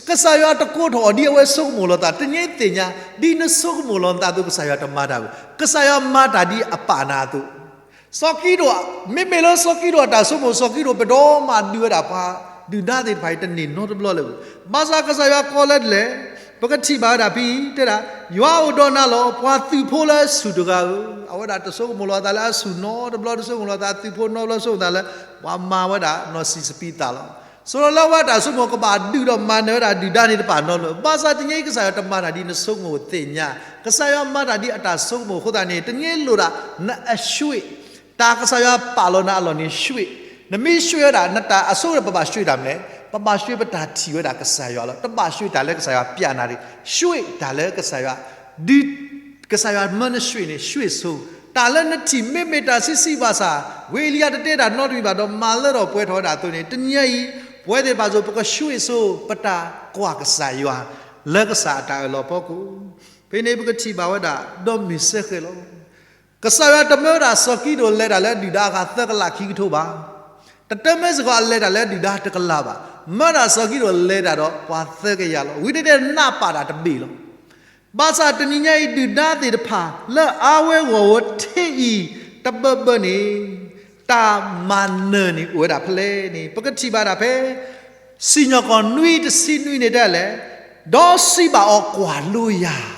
ကစၢ်ယွၤတကိးထီၣ်အီၤဒ်အဝဲဆိကမိၣ်လီၤသး, တနံၤအံၤသ့ၣ်ညါ, ဒ်နဆိကမိၣ်လီၤနသးအသိး ကစၢ်ယွၤတမၤတၢ်ဘၣ်, ကစၢ်ယွၤမၤတၢ်ဒ်အပာ်နၤအသိး, စီၤကံဒိၣ်, မ့မ့ၢ်လၢစီၤကံဒိၣ်အတၢ်ဆိကမိၣ် စီၤကံဒိၣ်ပဒိၣ်မးဒုးဝဲဒၣ်ပှၤဒုၣ်ဒါသ့ၣ်တဖၣ်အံၤတန့ၢ်နီတဘျီလၢၤဘၣ်, ဘၣ်ဆၣ်ကစၢ်ယွၤကိးလၢဒ်လဲၣ်, ပကထံၣ်ဘၣ်ဝဲဒၣ်ဖဲအံၤ တဲဒၣ်, ယွၤအိၣ်ဒီးနၤလီၤ ပှၤသုးဖိလၢအဆူၣ်တဂၤဧၢ, အဝဲဒၣ်တဆိကမိၣ်လီၤသးလၢအဆူၣ်နီတဘျီ တဆိကမိၣ်လီၤသးသုးဖိနီတဘျီ ဆိကမိၣ်သးလၢ ပှၤမၤဝဲဒၣ်နီၢ်ဆံးစပံးသၣ်လီၤ. ဆိလၢအဝဲတၢ်ဆိကမိၣ်ကဘၣ်ဒုးဒီးမၤနၢၤဝဲဒၣ်ဒုၣ်ဒါန့ၣ်တပာ်နီတဘျီ, ဘၣ်ဆၣ်တနံၤအံၤကစၢ်ယွၤတမၤတၢ်ဒ်နဆိကမိၣ်သ့ၣ်ညါ, ကစၢ်ယွၤမၤတၢ်ဒ်အတၢ်ဆိကမိၣ်အဃိသတးန့ၣ် တနံၤအံၤလိၣ်ဒၣ် နအရွှေ့, တၢ်ကစၢ်ယွၤပာ်လီၤနၤအလီၢ်န့ၣ်ရွှေ့, နမ့ၢ်ရွှေ့ဝဲဒၣ် နတၢ်အဆိကတၢၢ်ပဘၣ်ရွှေ့တၢ်မနုၤလဲၣ်, ပဘၣ်ရွှေ့ပတၢ်ထံၣ်ဝဲဒၣ်ကစၢ်ယွၤလီၤ. တဘၣ်ရွှေ့တၢ်လၢကစၢ်ယွၤပျဲနၤတဂ့ၤ, ရွှေ့တၢ်လၢကစၢ်ယွၤ ဒ်ကစၢ်ယွၤမၢနရွှေ့န့ၣ် ရွှေ့ဆို, တၢ်လၢနထံၣ်မ့မ့ၢ်တၢ်ဆံးဆံးဘၣ်ဆၣ်, ဝံအ့လံယၤတတဲတၢ်နီတမံၤဘၣ်ဒီးမၤလၢထီၣ်ပှဲၤထီၣ်ဝဲဒၣ်အသိးန့ၣ် တနံၤအံၤ ပဝဲသ့ၣ်တဖၣ်စ့ၢ်ကီး ပကရွှေ့ဆို ပတၢ်ကွၢ်ကစၢ်ယွၤ လၢကစၢ်အတၢ်အၢၣ်လီၤအဖီခိၣ်, ဖဲန့ၣ်ပကထံၣ်ဘၣ်ဝဲဒၣ် ဒီးမ့ၢ်စ့ၢ်ကီးလီၤ. ကစၢ်ယွၤတမၢဒၣ်စီၤကံဒိၣ်လဲၤတၢ်လၢဒုၣ်ဒါအဂၤသၢကလးခံကထိဘၣ်, တတမၢစ့ၢ်ကီးအလဲၤတၢ်လၢဒုၣ်ဒါတကလးဘၣ်, မၢဒၣ်စီၤကံဒိၣ်လဲၤတၢ်ဒီးပှၤသၢကယၤလီၤ. ဝံၤတတဲနးပာ်တၢ်တဘ့ၣ်လီၤ. ဘၣ်ဆၣ်တနံၤညါအံၤဒုၣ်ဒါသ့ၣ်တဖၣ် လၢအဝဲဂီၢ်ဝဲထဲအံၤ တဘၢဘၢန့ၣ် တၢ်မၤနၢၤန့ၣ်အိၣ်ဝဲဒၣ်ဖဲလဲၣ်န့ၣ် ပကထံၣ်ဘၣ်ဒၣ်ဖဲ စံၣ်ညီၣ်ကွီၢ်နွံတဆံနွံန့ၣ်တဲလဲၣ်, ဒီးစံးဘၣ်အီၤကွၢ်လိယၤ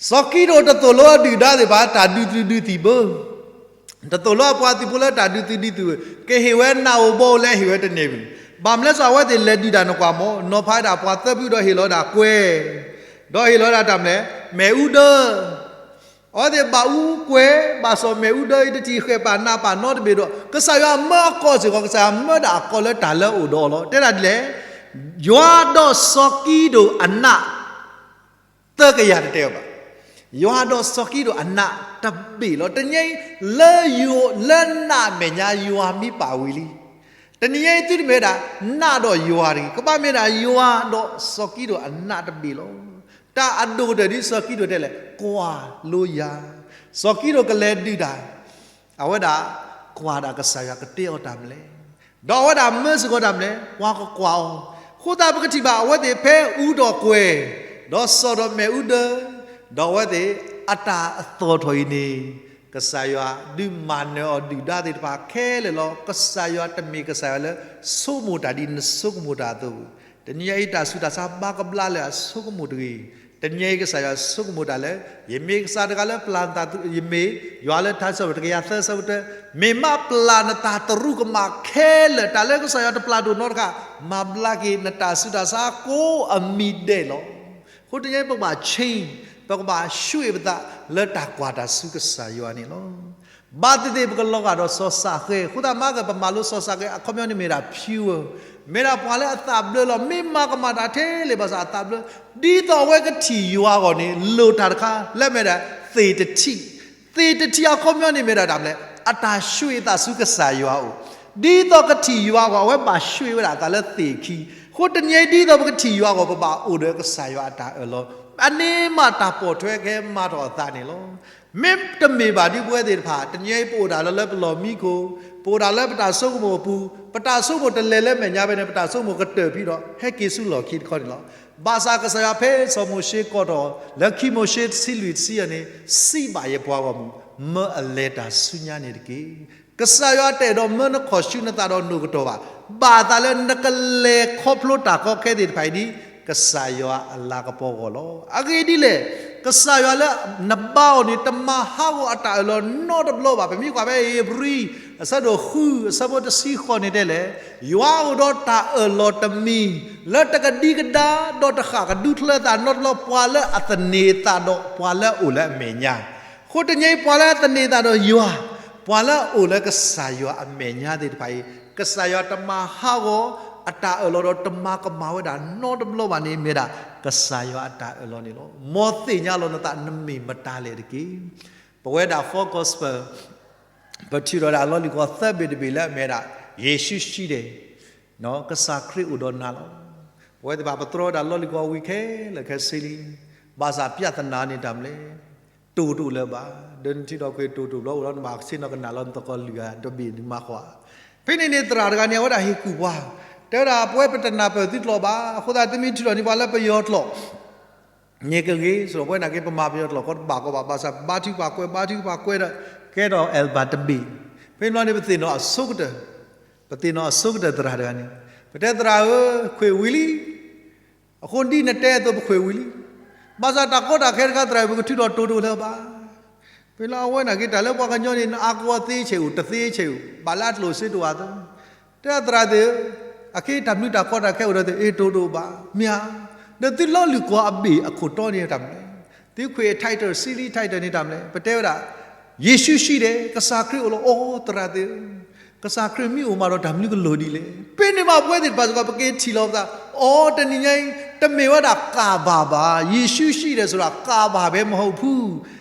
စီၤကံဒိၣ်တသိၣ်လိအဒုၣ်ဒါသ့ၣ်တဖၣ် တၢ်ဒုးသုးဒုးသံၣ်ဘၢ, တသိၣ်လိအပှၤသုးဖိလၢတၢ်ဒုးသုးဒုးသံၣ်ဘၢ, ကဟ့ၣ်ဝဲနးဧိၤဘီဧိၤလၢဟ့ၣ်ဝဲတန့ၢ်ဘၣ်. ဘၣ်မနုၤလဲၣ်အဝဲသ့ၣ်လဲၤဒုးတၢ်န့ၣ်ကွၢ်မး, နီၤဖးဝဲဒၣ်ပှၤသၢဖုဒီးဟ့ၣ်လီၤဝဲဒၣ်ကွဲၤ, ဒီးဟ့ၣ်လီၤဝဲဒၣ်တၢ်မနုၤလဲၣ်, မ့ၣ်အူဒၢ အဝဲသ့ၣ်ဘၣ်အူကွဲၤ ဘၣ်စီၣ်မ့ၣ်အူဒၢအံၤတထံၣ်ဃဲးပာ်နးပာ်နီတဘ့ၣ်ဒီး ကစၢ်ယွၤမၢအကီၢ်စ့ၢ်ကီး ကစၢ်ယွၤမၢဒၣ်အကီၢ်လၢတၢ်လၢအအိၣ်ဒီးအီၤလီၤ. တဲဒၣ်ဒ်လဲၣ်, ယွၤဒီးစီၤကံဒိၣ်အနး သၢကယၤတတဲအီၤဘၣ်. ယွၤဒီးစီၤကံဒိၣ်အနးတဘ့ၣ်လီၤ. တနံၤအံၤ လၢ လၢနးအမဲာ်ညါယွၤမ့ၢ်ပာ်ဝံၤလံ တနံၤအံၤသုတမ့ၢ်ဝဲဒၣ် နးဒီးယွၤတဂ့ၤ, ကဘၣ်မ့ၢ်ဒၣ်ယွၤဒီးစီၤကံဒိၣ်အနးတဘ့ၣ်လီၤ. တၢ်အဒိၣ်ကတၢၢ်ဒ်စီၤကံဒိၣ်တဲလဲၣ် ကွၢ်လိယၤ, စီၤကံဒိၣ်ကလဲၤဒုးတၢ် အဝဲဒၣ်ကွၢ်ဒၣ်ကစၢ်ယွၤကတဲအီၤတၢ်မနုၤလဲၣ်, ဒီးအဝဲဒၣ်မၢစ့ၢ်ကီးတၢ်မနုၤလဲၣ်, ပှၤကကွၢ်အီၤ. အဃိသတးပကထံၣ်ဘၣ်အဝဲသ့ၣ်ဖဲအူဒီးကွဲၤ, ဒီးစီၣ်ဒီးမ့ၣ်အူဒၢ, ဒီးအဝဲသ့ၣ်အတၢ်အသီၣ်ထီၣ်အံၤန့ၣ် ကစၢ်ယွၤဒုးမၤနၢၤအီၤဒုၣ်ဒါသ့ၣ်တဖၣ်ခဲလၢာ်လီၤ. ကစၢ်ယွၤတမ့ၢ်ကစၢ်ယွၤလၢ ဆိကမိၣ်တၢ်ဒ်နဆိကမိၣ်တၢ်အသိးဘၣ်. တနံၤအံၤတၢ်ဆူးတၢ်ဆါဘၣ်ကဘျါလၢအဆိကမိၣ်တဂ့ၤ. တနံၤအံၤကစၢ်ယွၤဆိကမိၣ်တၢ်လၢ ယမ့ၢ်ကစၢ်တဂၤလၢပျၢ်နသး, ယမ့ၢ်ယွၤလၢထါစံးပတြၢၤတကယၤသၢဆၢကတၢၢ်, မ့ၢ်မ့ၢ်ပျၢ်နသးတရူးကမၣ်ခဲလၢာ်, တၢ်လၢကစၢ်ယွၤတပျၢ်ဒိၣ်နီတခါ, မၤဘျါက့ၤနတၢ်ဆူးတၢ်ဆါကိးအမံၤဒဲးလီၤ. အဃိတနံၤအံၤပကဘၣ် change, ပကဘၣ်ရွှေ့ပသးလၢတၢ်ကွၢ်တၢ်ဆူကစၢ်ယွၤန့ၣ်လီၤ. ဘၣ်သ့ၣ်သ့ၣ်ပကလီၤဂာ်ဒီးစီၤစးဃဲ, အဃိသတးမၤကပမၤလိစီၤစးဃဲ အခီပညီန့ၣ်မ့ၢ်ဒၣ် pure, မ့ၢ်ဒၣ်ပှၤလၢအသးဘျၢလီၤ. မ့ၢ်မၤကမၣ်တၢ်ထဲလဲၣ်ဘၣ်ဆၣ်အသးဘျၢ, ဒ်သိးအဝဲကထံၣ်ယွၤအဂီၢ်န့ၣ် လိၣ်တၢ်တခါလၢအမ့ၢ်ဒၣ်သ့ၣ်တထံၣ်, သ့ၣ်တထံၣ်အခီပညီန့ၣ်မ့ၢ်ဒၣ်တၢ်မနုၤလဲၣ်, အတၢ်ရွှေ့အသးဆူကစၢ်ယွၤအအိၣ်, ဒ်သိးကထံၣ်ယွၤအဂီၢ် အဝဲဘၣ်ရွှေ့ဝဲဒၣ်အသးလၢသ့ၣ်ခံ, အဃိတနံၤအံၤဒ်သိးပကထံၣ်ယွၤအဂီၢ် ပဘၣ်အိၣ်ဒီးကစၢ်ယွၤအတၢ်အၢၣ်လီၤ, အန့ၣ်မးတၢ်ပိာ်ထွဲကဟဲမၤထီၣ်အသးန့ၣ်လီၤ. မ့တမ့ၢ်ဘၣ်ဒ်ပဝဲသ့ၣ်တဖၣ် တနံၤအံၤပအိၣ်ဒၣ်လၢပလီၢ်မံခိၣ်, ပအိၣ်ဒၣ်လၢပတၢ်ဆိကမိၣ်အပူၤ, ပတၢ်ဆိကမိၣ်တလဲၤလၢမဲာ်ညါဖဲန့ၣ် ပတၢ်ဆိကမိၣ်ကတၢၢ်ဖဲဒီး ဟဲက့ၤဆူလီၢ်ခံတခီန့ၣ်လီၤ. ဘၣ်ဆၣ်ကစၢ်ယွၤဖဲစီၤမိၤၡ့ကိးထီၣ် လၢခံမိၤၡ့တဆံလွံၢ်တဆံယဲၢ်န့ၣ်, စံးဘၣ်ယပှၤဂီၢ်မုၢ်, မၢအလဲၤတၢ်ဆူညါန့ၣ်တက့ၢ်. ကစၢ်ယွၤတအဲၣ်ဒိးမၢနခီၣ်ဆူနသးဒီးနိၣ်ကတီၢ်ဘၣ်, ဘၣ်သးလၢနကလဲၤခီဖျိတၢ်ကီခဲသ့ၣ်တဖၣ်အံၤဒ် ကစၢ်ယွၤအလၤကပီၤအဂီၢ်လီၤ. အဂ့ၢ်ဒ်လဲၣ်, ကစၢ်ယွၤလၢနဘါအီၤန့ၣ် တမၤဟးဂီၤအတၢ်အၢၣ်လီၤနီတဘျီဘၣ်. ပမ့ၢ်ကွၢ်ဖဲဧ့ၤဘြံၤ အဆၢဒိၣ်ဃု အဆၢဖိတဆံဃိးန့ၣ်တဲလဲၣ်, ယွၤအိၣ်ဒီးတၢ်အၢၣ်လီၤတမံၤ လၢတကဒံကဒါ ဒီးတဃၣ်ကဒူချၢသးနီတဘျီ, ပှၤလၢအသန့ၤအသးဒီးပှၤလၢအအိၣ်လၢအမဲာ်ညါ အဃိတနံၤအံၤ ပှၤလၢအသန့ၤသးဒီးယွၤ, ပှၤလၢအအိၣ်လၢကစၢ်ယွၤအမဲာ်ညါသ့ၣ်တဖၣ်အံၤ, ကစၢ်ယွၤတမၤဟးဂီၤ အတၢ်အၢၣ်လီၤဒီးတမၤကမၣ်ဝဲဒၣ်နီတဘျီဘၣ်န့ၣ် မ့ၢ်ဒၣ်ကစၢ်ယွၤအတၢ်အၢၣ်လီၤန့ၣ်လီၤ. မ်သ့ၣ်ညါလီၤနသး နမ့ၢ်မတၤလဲၣ်တက့ၢ်. ပဝဲဒၣ် Four Gospel ပထုးထီၣ်ဝဲဒၣ်လီၢ်လံၤကီၢ်သၢဘ့ၣ်တဘ့ၣ်လၢအမ့ၢ်ဝဲဒၣ် ယေရှုရှိတယ်, ကစၢ်ခရံာ်အိၣ်ဒီးနၤလီၤ. ပဝဲသ့ၣ်တဖၣ်ပတြီဝဲဒၣ်လီၢ်လံၤကီၢ်ဝံၤခဲလၢာ်ခဲဆ့လံ, ဘၣ်ဆၣ် ပြဿနာ န့ၣ်တၢ်မနုၤလဲၣ်, တိၢ်တအိၣ်လၢၤဘၣ်. ဒီးနထုးထီၣ်ကွံာ်တိၢ်တအိၣ်ဘျီအိၣ်လီၤ နဘၣ်ဆ့ၣ်နီၤကနၣ်လီၤ နသကိးလွံၢ်ဂၤတဘ့ၣ်န့ၣ်မၤဃီဧါ. ဖဲန့ၣ်န့ၣ် သရၣ်တဂၤန့ၣ် အဝဲဒၣ်ဟ့ၣ်ကူၣ်ပှၤ, တဲဝဲဒၣ် ပဝဲပတနၢ်ပၢၢ်သုကျိာ်ဘၣ်, အဃိသတးသုမ့ၢ်ထုးထီၣ်န့ၢ်ပှၤလၢပယီၤကျိာ် န့ၣ်ကဂ့ၤ, စံးပဝဲနာ်က့ ပမၤပယီၤကျိာ်ကီးတဘၣ်ကီဘၣ်, ဘၣ်ဆၣ်ဘါထုကဖၣ်ကွဲး ဘါထုကဖၣ်ကွဲးဒီး ကဲထီၣ် album တဘ့ၣ်, ဖဲန့ၣ်ဘျီန့ၣ် ပသ့ၣ်နီၣ်အဆိကတၢၢ်, ပသ့ၣ်နီၣ်အဆိကတၢၢ်သရၣ်တဂၤန့ၣ်, ပတဲသရၣ်ဧၢ, ခွဲးဝံၤလံ, အဃိဒ်နတဲအသိးပခွဲးဝံၤလံ, ဘၣ်ဆၣ်တၢ်ကီတၢ်ခဲတခါသရၣ်ဧၢ ပကထုးထီၣ်တိၢ်တအိၣ်လၢၤဘၣ်. ဖဲလၢအဝဲနာ်က့ တၢ်လၢပှၤကညီန့ၣ် နအါကဝီၤသ့ဆဲးအိၣ် တသ့ဆဲးအိၣ် ဘၣ်လၢအကျိၣ်စ့တအိၣ်အသိး, တဲသရၣ်သ့ၣ်ဧၢ, အခဲအံၤတၢ်မနုၤတၢ်ကီတၢ်ခဲအိၣ်ဒီးသ့ၣ် အ့ တိၢ်တအိၣ်ဘၣ်, မ့ၢ်ဧါ, ဒီးသုလီၢ်လံၤကီၢ်အဘ့ၣ်အခိၣ်တီန့ၣ်တၢ်မနုၤလဲၣ်, သုခွဲး title စံလံ title န့ၣ်တၢ်မနုၤလဲၣ်, ပတဲဝဲဒၣ် ယေရှုရှိတယ်, ကစၢ်ခရံာ်အိၣ်လီၤ, အိ သရၣ်သ့ၣ်ဧၢ, ကစၢ်ခရံာ်မ့ၢ်အိၣ်မးဒီးတၢ်မနုၤကလိၣ်ဒ်လဲၣ်. ဖဲန့ၣ်မးပဝဲသ့ၣ်တဖၣ်စ့ၢ်ကီး ပက့ၤထံၣ်လီၤပသး, အိ တနံၤညါအံၤ တမ့ၢ်ဝဲဒၣ်ကၣ်ဘၣ်ဘၣ်, ယေရှုရှိတယ်ဆိုတာ ကၣ်ဘၣ်ပဲမဟုတ်ဘူး,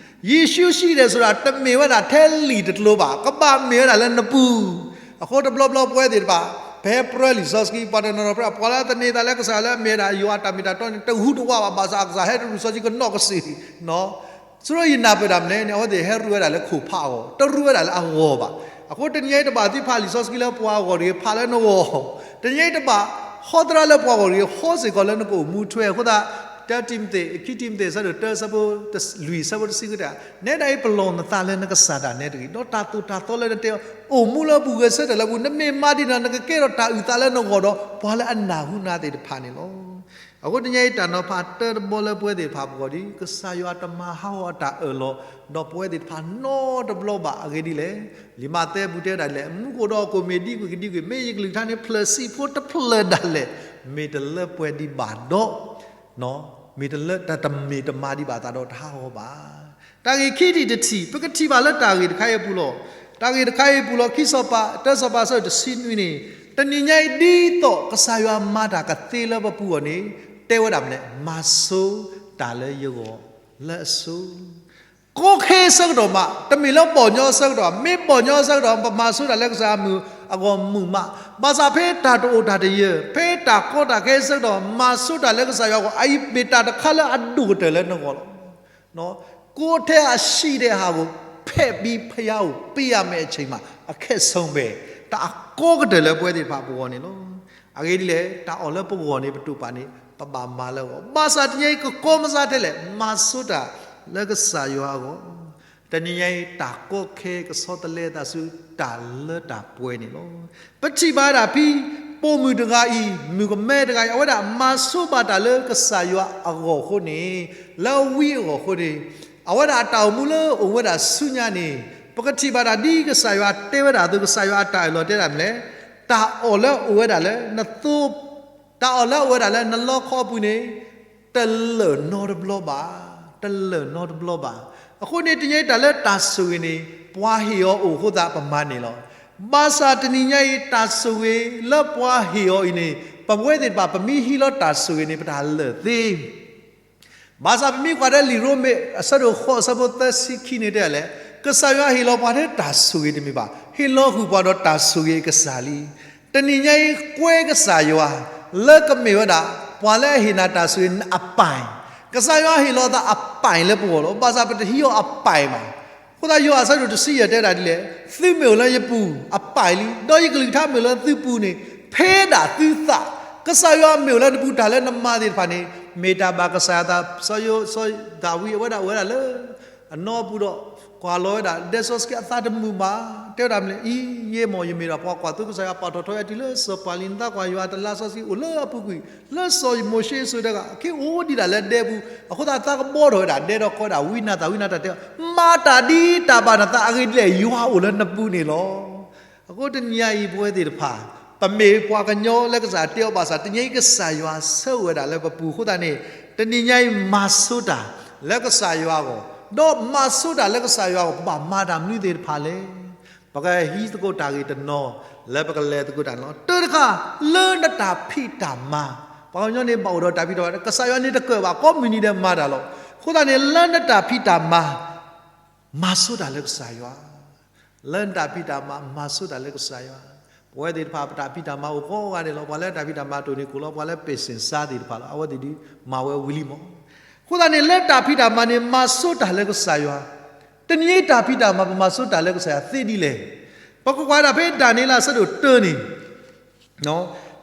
ယေရှုရှိတယ်ဆိုတာ တမ့ၢ်ဝဲဒၣ်ထဲလံာ်တကျိၤဘၣ်, ကဘၣ်မ့ၢ်ဝဲဒၣ်လၢနပူၤ. အဃိတဘျီဘျီပဝဲသ့ၣ်တဖၣ် ဖဲပရၢလံာ်စီဆှံ ပှၤတနီၤနီၤ ပှၤလၢတန့ၢ်သးလၢကစၢ်လၢအမ့ၢ်ဝဲဒၣ်ယွၤအတၢ်မ့ၢ်တၢ်တီန့ၣ် တဟူးတဝးဘၣ်, ဘၣ်ဆၣ်အကစၢ်ဟဲတရူးစီဆှံကနီၣ်ကစ့ၢ် ဆိယနၢ်ပၢၢ်တၢ်မနုၤလဲၣ်န့ၣ် အဝဲသ့ၣ်ဟဲရူးဝဲဒၣ်လၢခိၣ်ဖးအဂီၢ်, တရူးဝဲဒၣ်လၢအဂီၢ်ဘၣ်. အဃိတနံၤညါအံၤတဘၣ်သုဖးလံာ်စီဆှံလၢပှၤအဂီၢ်တဂ့ၤ, ဖးလၢနဂီၢ်, တနံၤညါအံၤတဘၣ် ဟီသရၣ်လၢပှၤအဂီၢ်တဂ့ၤ, ဟီစ့ၢ်ကီးလၢနကအိၣ်မူထွဲ. အဃိသတး တၢ Timothy, ခံ Timothy အဆၢဒိၣ်တၢ အဆၢဖိလွံၢ် အဆၢဖိတဆံဃုတဲ, နဲဒၣ်အံၤ ပလီၢ်နသးလၢနကစၢ်ဒၣ်နဲတဂ့ၤ, ဒီးတၢ်သိၣ်တၢ်သီလၢနတဲအီၤ အိၣ်မူလၢအပူၤ ဂဲၤဆၢထၢၣ်လၢအပူၤ, နမ့ၢ်မၤဒ်န့ၣ်ဒီး နကကဲထီၣ်တၢ်အုၣ်သးလၢနဂီၢ်ဒီး ပှၤလၢအနၢ်ဟူနၤသ့ၣ်တဖၣ်န့ၣ်လီၤ. အဃိတနံၤညါအံၤ တၢ်နီၤဖးတၢတဘီလၢပဝဲသ့ၣ်တဖၣ်ပဂီၢ်ဒီး ကစၢ်ယွၤတမၤဟးဂီၤအတၢ်အၢၣ်လီၤ ဒီးပဝဲသ့ၣ်တဖၣ်နီတဘျီဘၣ်. အဂ့ၢ်ဒ်လဲၣ်, လံာ်မးသဲပူၤတဲဒၣ်လဲၣ်, မူခိၣ်ဒီးဟီၣ်ခိၣ်မ့ၢ်ဒံကွံာ်ကဒံကွံာ်, မ့ၢ်ယကလုၢ်ကထါန့ၣ်ဖျၢၣ်ဆံးဖိတဖျၢၣ်ဒၣ်လဲာ် မ့ၢ်တလၢပှဲၤဒံးဘၣ်ဒီး မ့ၢ်တလၢတၢ်တမ့ၢ်တမၤဒံးဘၣ်အသးဒီးတဟးဂီၤဘၣ်. တၢ်ဂ့ၢ်ခံထံၣ်တထံၣ် ပကထံၣ်ဘၣ်လၢတၢ်ဂ့ၢ်တခါအံၤအပူၤလီၤ. တၢ်ဂ့ၢ်တခါအံၤအပူၤလီၤ ခံစီၤပၤ တၢစီၤပၤအဆၢတဆံနွံန့ၣ်, တနံၤညါအံၤ ဒ်သိးကစၢ်ယွၤမၤတၢ်ကသ့လၢပပူၤအဂီၢ်န့ၣ်, တဲဝဲဒၣ်မနုၤလဲၣ်, မၤဆိတၢ်လၢယဂီၢ်လၢအဆိ ကီခဲအဆၢကတီၢ်မး, တမ့ၢ်လၢဘီၣ်ညီအဆၢကတီၢ်, မ့ၢ်ဘီၣ်ညီအဆၢကတီၢ် ပမၤဆိတၢ်လၢကစၢ်ယွၤအဂီၢ်မုာ်မး, ဘၣ်ဆၣ်ဖဲတၢ်တအိၣ်တၢ်တယၢၤ, ဖဲတၢ်ကီတၢ်ခဲအဆၢကတီၢ် မၤဆိတၢ်လၢကစၢ်ယွၤအဂီၢ်, အအံၤမ့ၢ်တၢ်တခါလၢအဒိၣ်ကတၢၢ်လၢနဂီၢ်လီၤ. ကိုယ်ထဲအရှိတဲ့ဟာကို ဖဲ့ပြီး ဘုရားကိုပေးရမယ့်အချိန်မှာ အခက်ဆုံးပဲ, တၢ်အကီကတၢၢ်လၢပဝဲသ့ၣ်တဖၣ်ပဂီၢ်န့ၣ်လီၤ. အဂ့ၢ်ဒ်လဲၣ်, တၢ်အီၣ်လၢပဂီၢ်န့ၣ် ပတိာ်ပာ်န့ၣ် ပဘၣ်မၤလၢအဂီၢ်, ဘၣ်ဆၣ်တနံၤအံၤ ကကီမစါထဲလဲၣ်, မၤဆိတၢ်လၢကစၢ်ယွၤအဂီၢ်. တနံၤညါအံၤ တၢ်ကီခဲကဆီတလဲအသးဆူတၢ်လၢတၢ်ပှဲၤန့ၣ်လီၤ. ပထံၣ်ဘၣ်ဒၣ်ဖဲ ပိာ်မုၣ်တဂၤအံၤ, မုၣ်ကမဲတဂၤအံၤ, အဝဲဒၣ်မၤဆိဘၣ်တၢ်လၢကစၢ်ယွၤအဂီၢ်အဃိန့ၣ်, လၢအဝံအဂီၢ်အဃိန့ၣ်, အဝဲဒၣ်အတၢ်အိၣ်မူလၢအိၣ်ဝဲဒၣ်ဆူညါန့ၣ်, ပကထံၣ်ဘၣ်ဒၣ်ဒ်ကစၢ်ယွၤတဲဝဲဒၣ်အသိး, ကစၢ်ယွၤအတၢ်အၢၣ်လီၤတဲဒၣ်မနုၤလဲၣ်, တၢ်အီၣ်လၢအိၣ်ဝဲဒၣ်လၢနသိ တၢ်အီၣ်လၢအအိၣ်ဝဲဒၣ်လၢနလီခီအပူၤန့ၣ်, တလၢာ်နီတဘျီဘၣ်, တလၢာ်နီတဘျီဘၣ်. အဃိန့ၣ် တနံၤညါအံၤတၢ်လၢတၢ်ဆိၣ်ဂ့ၤန့ၣ် ပှၤဟ့ၣ်အီၤအိၣ်အဃိသတး ပမၤန့ၢ်လီၤ. ဘၣ်ဆၣ်တနံၤညါအံၤ တၢ်ဆိၣ်ဂ့ၤလၢပှၤဟ့ၣ်အီၤအံၤန့ၣ် ပဝဲသ့ၣ်တဖၣ် ပမ့ၢ်ဟံးလီၤတၢ်ဆိၣ်ဂ့ၤန့ၣ် ပတၢ်လၢာ်သ့ ဘၣ်ဆၣ်ပမ့ၢ်ကွၢ်ဒီးလံာ်ရိမ့း အဆၢဒိၣ်ဃိး အဆၢဖိသၢဆံခံန့ၣ်တဲလဲၣ်, ကစၢ်ယွၤဟ့ၣ်လီၤပှၤထဲတၢ်ဆိၣ်ဂ့ၤတမ့ၢ်ဘၣ်, ဟ့ၣ်လီၤဃုာ်ပှၤဒီးတၢ်ဆိၣ်ဂ့ၤအကစၢ်လံ. တနံၤညါအံၤ ကွဲကစၢ်ယွၤ လၢကမ့ၢ်ဝဲဒၣ် ပှၤလၢအဟ့ၣ်နၤတၢ်ဆိၣ်ဂ့ၤအပၢ်, ကစၢ်ယွၤဟ့ၣ်လီၤသးအပၢ်လၢပဂီၢ်လီၤ. ဘၣ်ဆၣ်ပတဟံးအီၤအပၢ်ဘၣ်. အဃိသတးယိၤဟၣ်အဆၢဒိၣ်တဆံယဲၢ်တဲဒၣ်ဒ်လဲၣ်, သုမ့ၢ်အိၣ်လၢယပူၤအပၢ်လံ, ဒီးယကလုၢ်ကထါမ့ၢ်အိၣ်လၢသုပူၤန့ၣ် ဖဲဒၣ်သုသး, ကစၢ်ယွၤမ့ၢ်အိၣ်လၢနပူၤ တၢ်လၢနမၤသ့ၣ်တဖၣ်န့ၣ် မ့ၢ်တၢ်ဘၣ်ကစၢ်ယွၤသး, စီၤယိၤ, စီၤဒၤဝံးအဝဲဒၣ်အိၣ်ဝဲဒၣ်လၢ အနီၢ်ပူၤဒီး ကွၢ်လီၤဝဲဒၣ် ဒဲစီဆှံအသးတမုာ်ဘၣ်, တဲဝဲဒၣ်မနုၤလဲၣ်, အံၤ ယဲမီၢ်ယမ့ၢ်ဒီးပှၤကွၢ်သိကစၢ်ယွၤပာ်ထီၣ်ထီယၤတုၤလၢစီၤပၤလံ, နသးကွၢ်ယွၤတလါစီဆှံအိၣ်လၢအပူၤကွံာ်, လၢစီၤမိၤၡ့အစိၤတဂၤ, အခ့အိၣ်ဒံးဒၣ်လၢဒဲပူၤ, အဃိသတးသးကဘီထီၣ်ဝဲဒၣ်ဒဲဒီးကွဲးဒၣ်ဝံနၤသၣ်ဝံနၤတၢ်တဲအီၤ, မၤတၢ်ဒ်တၢ်ဘၣ်နသးအဂ့ၢ်ဒ်လဲၣ်, ယွၤအိၣ်လၢနပူၤန့ၣ်လီၤ. အဃိတနံၤညါအံၤပဝဲသ့ၣ်တဖၣ် ပမ့ၢ်ပှၤကညီလၢကစၢ်တဲအီၤဘၣ်ဆၣ် တနံၤညါအံၤကစၢ်ယွၤဆၢဝဲဒၣ်လၢပပူၤအဃိသတးန့ၣ်, တနံၤညါအံၤမၤဆိတၢ်လၢကစၢ်ယွၤအဂီၢ်, ဒီးမၤဆိတၢ်လၢကစၢ်ယွၤအဂီၢ် ပဘၣ်မၤတၢ်မနုၤသ့ၣ်တဖၣ်လဲၣ်. ပကဟံးသကိးတၢ်ဂ့ၢ်တနီၤ လၢပကလဲၤသကိးတၢ်န့ၣ်လီၤ. တၢတခါ လၢနတၢ်ဖံးတၢ်မၤ, ပှၤကညီန့ၣ်ဘၣ်အိၣ်ဒီးတၢ်ဖံးတၢ်မၤ, ကစၢ်ယွၤန့ၣ်တကၢၣ်ဘၣ် ကိးမုၢ်နံၤဒဲးမၤတၢ်လီၤ. အဃိသတးန့ၣ် လၢနတၢ်ဖံးတၢ်မၤ မၤဆိတၢ်လၢကစၢ်ယွၤ, လၢနတၢ်ဖံးတၢ်မၤ မၤဆိတၢ်လၢကစၢ်ယွၤ. ပဝဲသ့ၣ်တဖၣ် ပတၢ်ဖံးတၢ်မၤအိၣ်ကိးဂၤဒဲးလီၤ. ပှၤလၢတၢ်ဖံးတၢ်မၤတိၢ်န့ၢ်ခိၣ်လီၤ. ပှၤလၢပဲၢ်စ့ၣ်စါသ့ၣ်တဖၣ်လီၤ. အဝဲသ့ၣ်ဒုးမၤဝဲဝံၤလံမး. အဃိသတးန့ၣ် လၢတၢ်ဖံးတၢ်မၤန့ၣ် မၤဆိတၢ်လၢကစၢ်ယွၤ. တနံၤအံၤတၢ်ဖံးတၢ်မၤ ပမၤဆိတၢ်လၢကစၢ်ယွၤသ့ဒ်လဲၣ်. ပကကွၢ်ဒၣ်ဖဲဒၤနံးယ့လးအဆၢဒိၣ်တၢန့ၣ်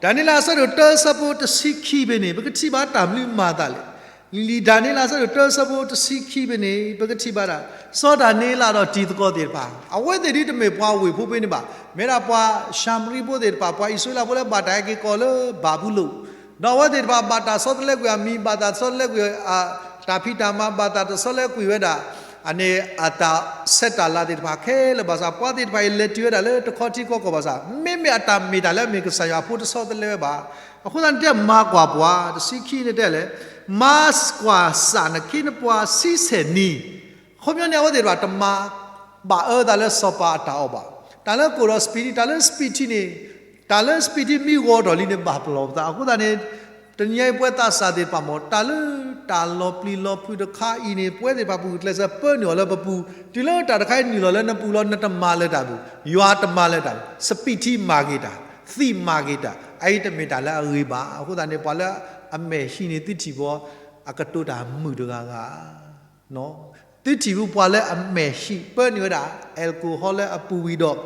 ဒၤနံးယ့လးအဆၢဒိၣ်တၢအဆၢဖိတဆံခံဖဲန့ၣ် ပကထံၣ်ဘၣ်တၢ်မနုၤမၤအသးလဲၣ်. လံာ်ဒၤနံးယ့လးအဆၢဒိၣ်တၢအဆၢဖိတဆံခံဖဲန့ၣ် ပကထံၣ်ဘၣ်ဒၣ် စီၤဒၤနံးယ့လးဒီးတံၤသကိးသ့ၣ်တဖၣ် အဝဲသ့ၣ်ဒ်တမ့ၢ်ပှၤဝ့ၢ်ဖိဖဲန့ၣ်ဘၣ်. မ့ၢ်ဒၣ်ပှၤၡၤမရံဖိသ့ၣ်တဖၣ် ပှၤအံၣ်စရ့လးဖိလၢဘၣ်တၢ်ဟဲက့ၤကီၢ်လၢဘၤဘူလိၣ် ဒီးအဝဲသ့ၣ်တဖၣ်ဘၣ်တၢ်ဆီတလဲကွံာ်အမံၤ ဘၣ်တၢ်ဆီတလဲကွံာ် တၢ်ဖံးတၢ်မၤ ဘၣ်တၢ်တဆီတလဲကွံာ်ဝဲဒၣ် အန့ၣ်အတၢ်ဆဲးတၢ်လၤသ့ၣ်တဖၣ်ခဲလၢာ်ဘၣ်ဆၣ် ပှၤသ့ၣ်တဖၣ်အံၤလဲၤတုၤဝဲဒၣ်လၢတခီထံကီၢ်ကီၢ်ဘၣ်ဆၣ် မ့မ့ၢ်အတၢ်မ့ၢ်တၢ်လၢအမ့ၢ်ကစၢ်ယွၤအဖိတဆီတလဲဝဲဘၣ်. အဃိသတးန့ၣ်တဲမၤကွၢ်ပှၤ တဆံခံန့ၣ်တဲလဲၣ် မၤကွၢ်စၢ်နခ့နပှၤဆံဆဲၣ်နံၤ. အခီပညီန့ၣ် အဝဲသ့ၣ်တဖၣ်တမၤဘၣ်အၢသးလၢစီၤပၤအတၢ်အီၣ်ဘၣ်. တၢ်လၢကိၣ်ဒီးစပံးထံ တၢ်လၢစပံးထံန့ၣ် တၢ်လၢစပံးထံမ့ၢ်ဂီၤထီၣ်လံန့ၣ် ဘၣ်ပလီၢ်ပသး. အဃိသတးန့ၣ် တနံၤညါအံၤပဝဲသးစၢ်သ့ၣ်တဖၣ်မ့ၢ် တၢ်လၢတၢ်လီၤပျံၤလီၤဖုးတခါအံၤန့ၣ် ပဝဲသ့ၣ်တဖၣ်ပဂုာ်ကျဲးစၢးပၢနုာ်အီၤလၢပပူၤ တုၤလၢတၢ်တခါအံၤနုာ်လီၤလၢနပူၤလီၤ နတမၤလၢၤတၢ်ဘၣ်, ယွၤတမၤလၢၤတၢ်ဘၣ်, စပံးထံမၤဂ့ၤတၢ်, သံးမၤဂ့ၤတၢ်, အအံၤတမ့ၢ်တၢ်လၢအဂ့ၤဘၣ်. အဃိသတးန့ၣ် ပှၤလၢအမဲာ်ဟံးန့ၣ် သုထံၣ်ဘၣ် အကတိၤတၢ်မုာ်တဂၤဂၤ သုထံၣ်ဘၣ်ပှၤလၢအမဲာ်ဟံး ပၢနုာ်ဝဲဒၣ် alcohol လၢအပူၤဝံၤဒီး